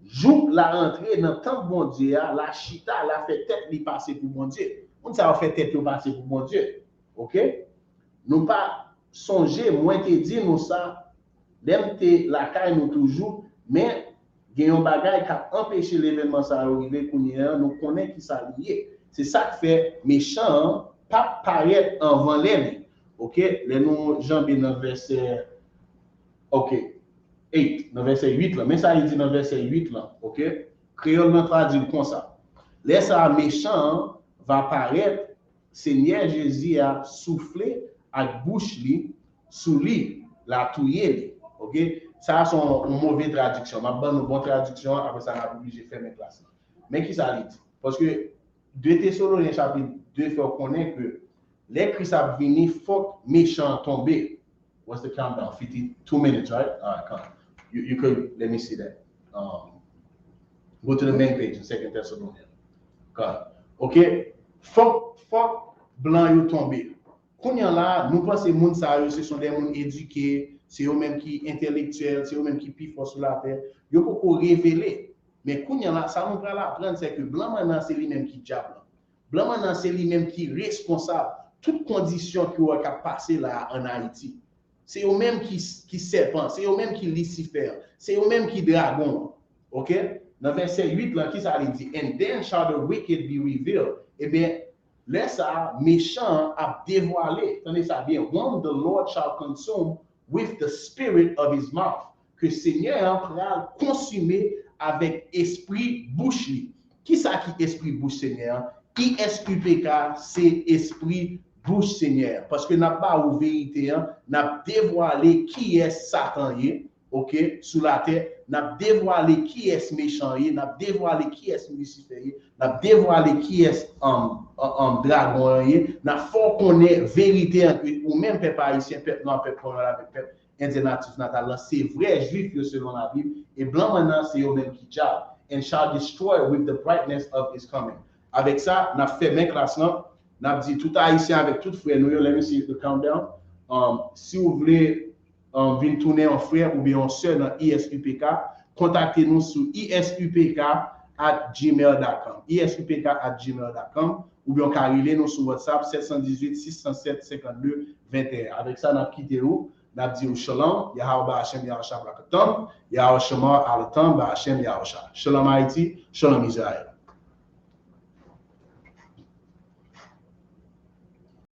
jouk l a rantre nan tanp Bondye a, l a chita, l a fè tèt li pase pou Bondye. Moun sa yo fè tèt yo pase pou Bondye. Ok? Nou pa sonje, mwen te di nou sa, lè m te lakay nou toujou, men gen yon bagay k ap anpeche levènman sa yo rive kounye a, nou konnen ki sa li ye. Se sa k fè mechan an p ap parèt anvan lè li. Ok? Lè nou janbe nan vèsè, ok, eight, nan vèsè uit lan. Men sa li di nan vèsè uit lan, ok? Kreyòl lan tradui l konsa. Lè sa a, mechan an va parèt, Senyè Jezi a soufle ak bouch li sou li, l a touye li. Ok? Sa a se yon, yon move tradiksyon. M ap ban nou bon tradiksyon an, apre sa, n ap oblije fèmen klas lan. Men ki sa li di? Paske de Tesalonyen chapit de fè w konnen ke lè Kris ap vini, fòk mechan an tonbe. What's the countdown? Fifty-two minutes, right? All right, come. You, you could, let me see that. Um, go to the main page in Second Thessalonians. Come. Ok? Fòk, fòk blan yo tonbe. Kounye a la, nou panse moun sa yo, se son de moun edike, se yo menm ki entelektyèl, se yo menm ki pi fò sou latè. Yo poko revele. Men kounye a la, sa nou pral aprann, se ke blan mannan se li menm ki dyab lan. Blan mannan se li menm ki responsab tout kondisyon ke w wè k ap pase la a ann Ayiti. Se yo menm ki, ki sèpan, se yo menm ki Lisifè, se yo menm ki dragon an. Ok? Nan vèsè uit lan, ki sa li di? And then shall the wicked be revealed. Ebyen, lè sa a, mechan an ap devwale. Tande sa byen. Whom the Lord shall consume with the spirit of his mouth. Ke Senyè an pral konsime avèk espri bouch li. Ki sa ki espri bouch Senyè an? I S U P K se espri bouch Senyè an. Paske n ap ba ou verite an, n ap devwale kiyès Satan ye, ok, sou latè. N ap devwale kiyès mechan ye, n ap devwale kiyès Lisifè ye, n ap devwale kiyès, um, um, um, dragon an ye. N ap fè w konnen verite an ke ou menm pèp ayisyen, pèp nwa, pèp kreyòl avèk pèp endyen natif natal lan, se vrè jwif yo selon Labib, e blan mannan se yo menm ki dyab. And shall destroy with the brightness of his coming. Avèk sa, n ap fèmen klas lan, n ap di tout ayisyen avèk tout frè nou yo, let me see the countdown. Um, si w vle, um, vin tounen yon frè oubyen yon sè nan I S U P K, kontakte nou sou I S U P K at gmail dot com. I S U P K at gmail dot com, oubyen w ka rele nou sou WhatsApp sèt san dizuit, sis san sèt, senkannde, venteyen. Avèk sa, n ap kite ou, n ap di ou shalom, Yahawah Ba'ashem Yahusha Barakatam, Yahawah Shamar Alatam Ba'ashem Yahusha. Shalom Ayiti, shalom Izrayèl.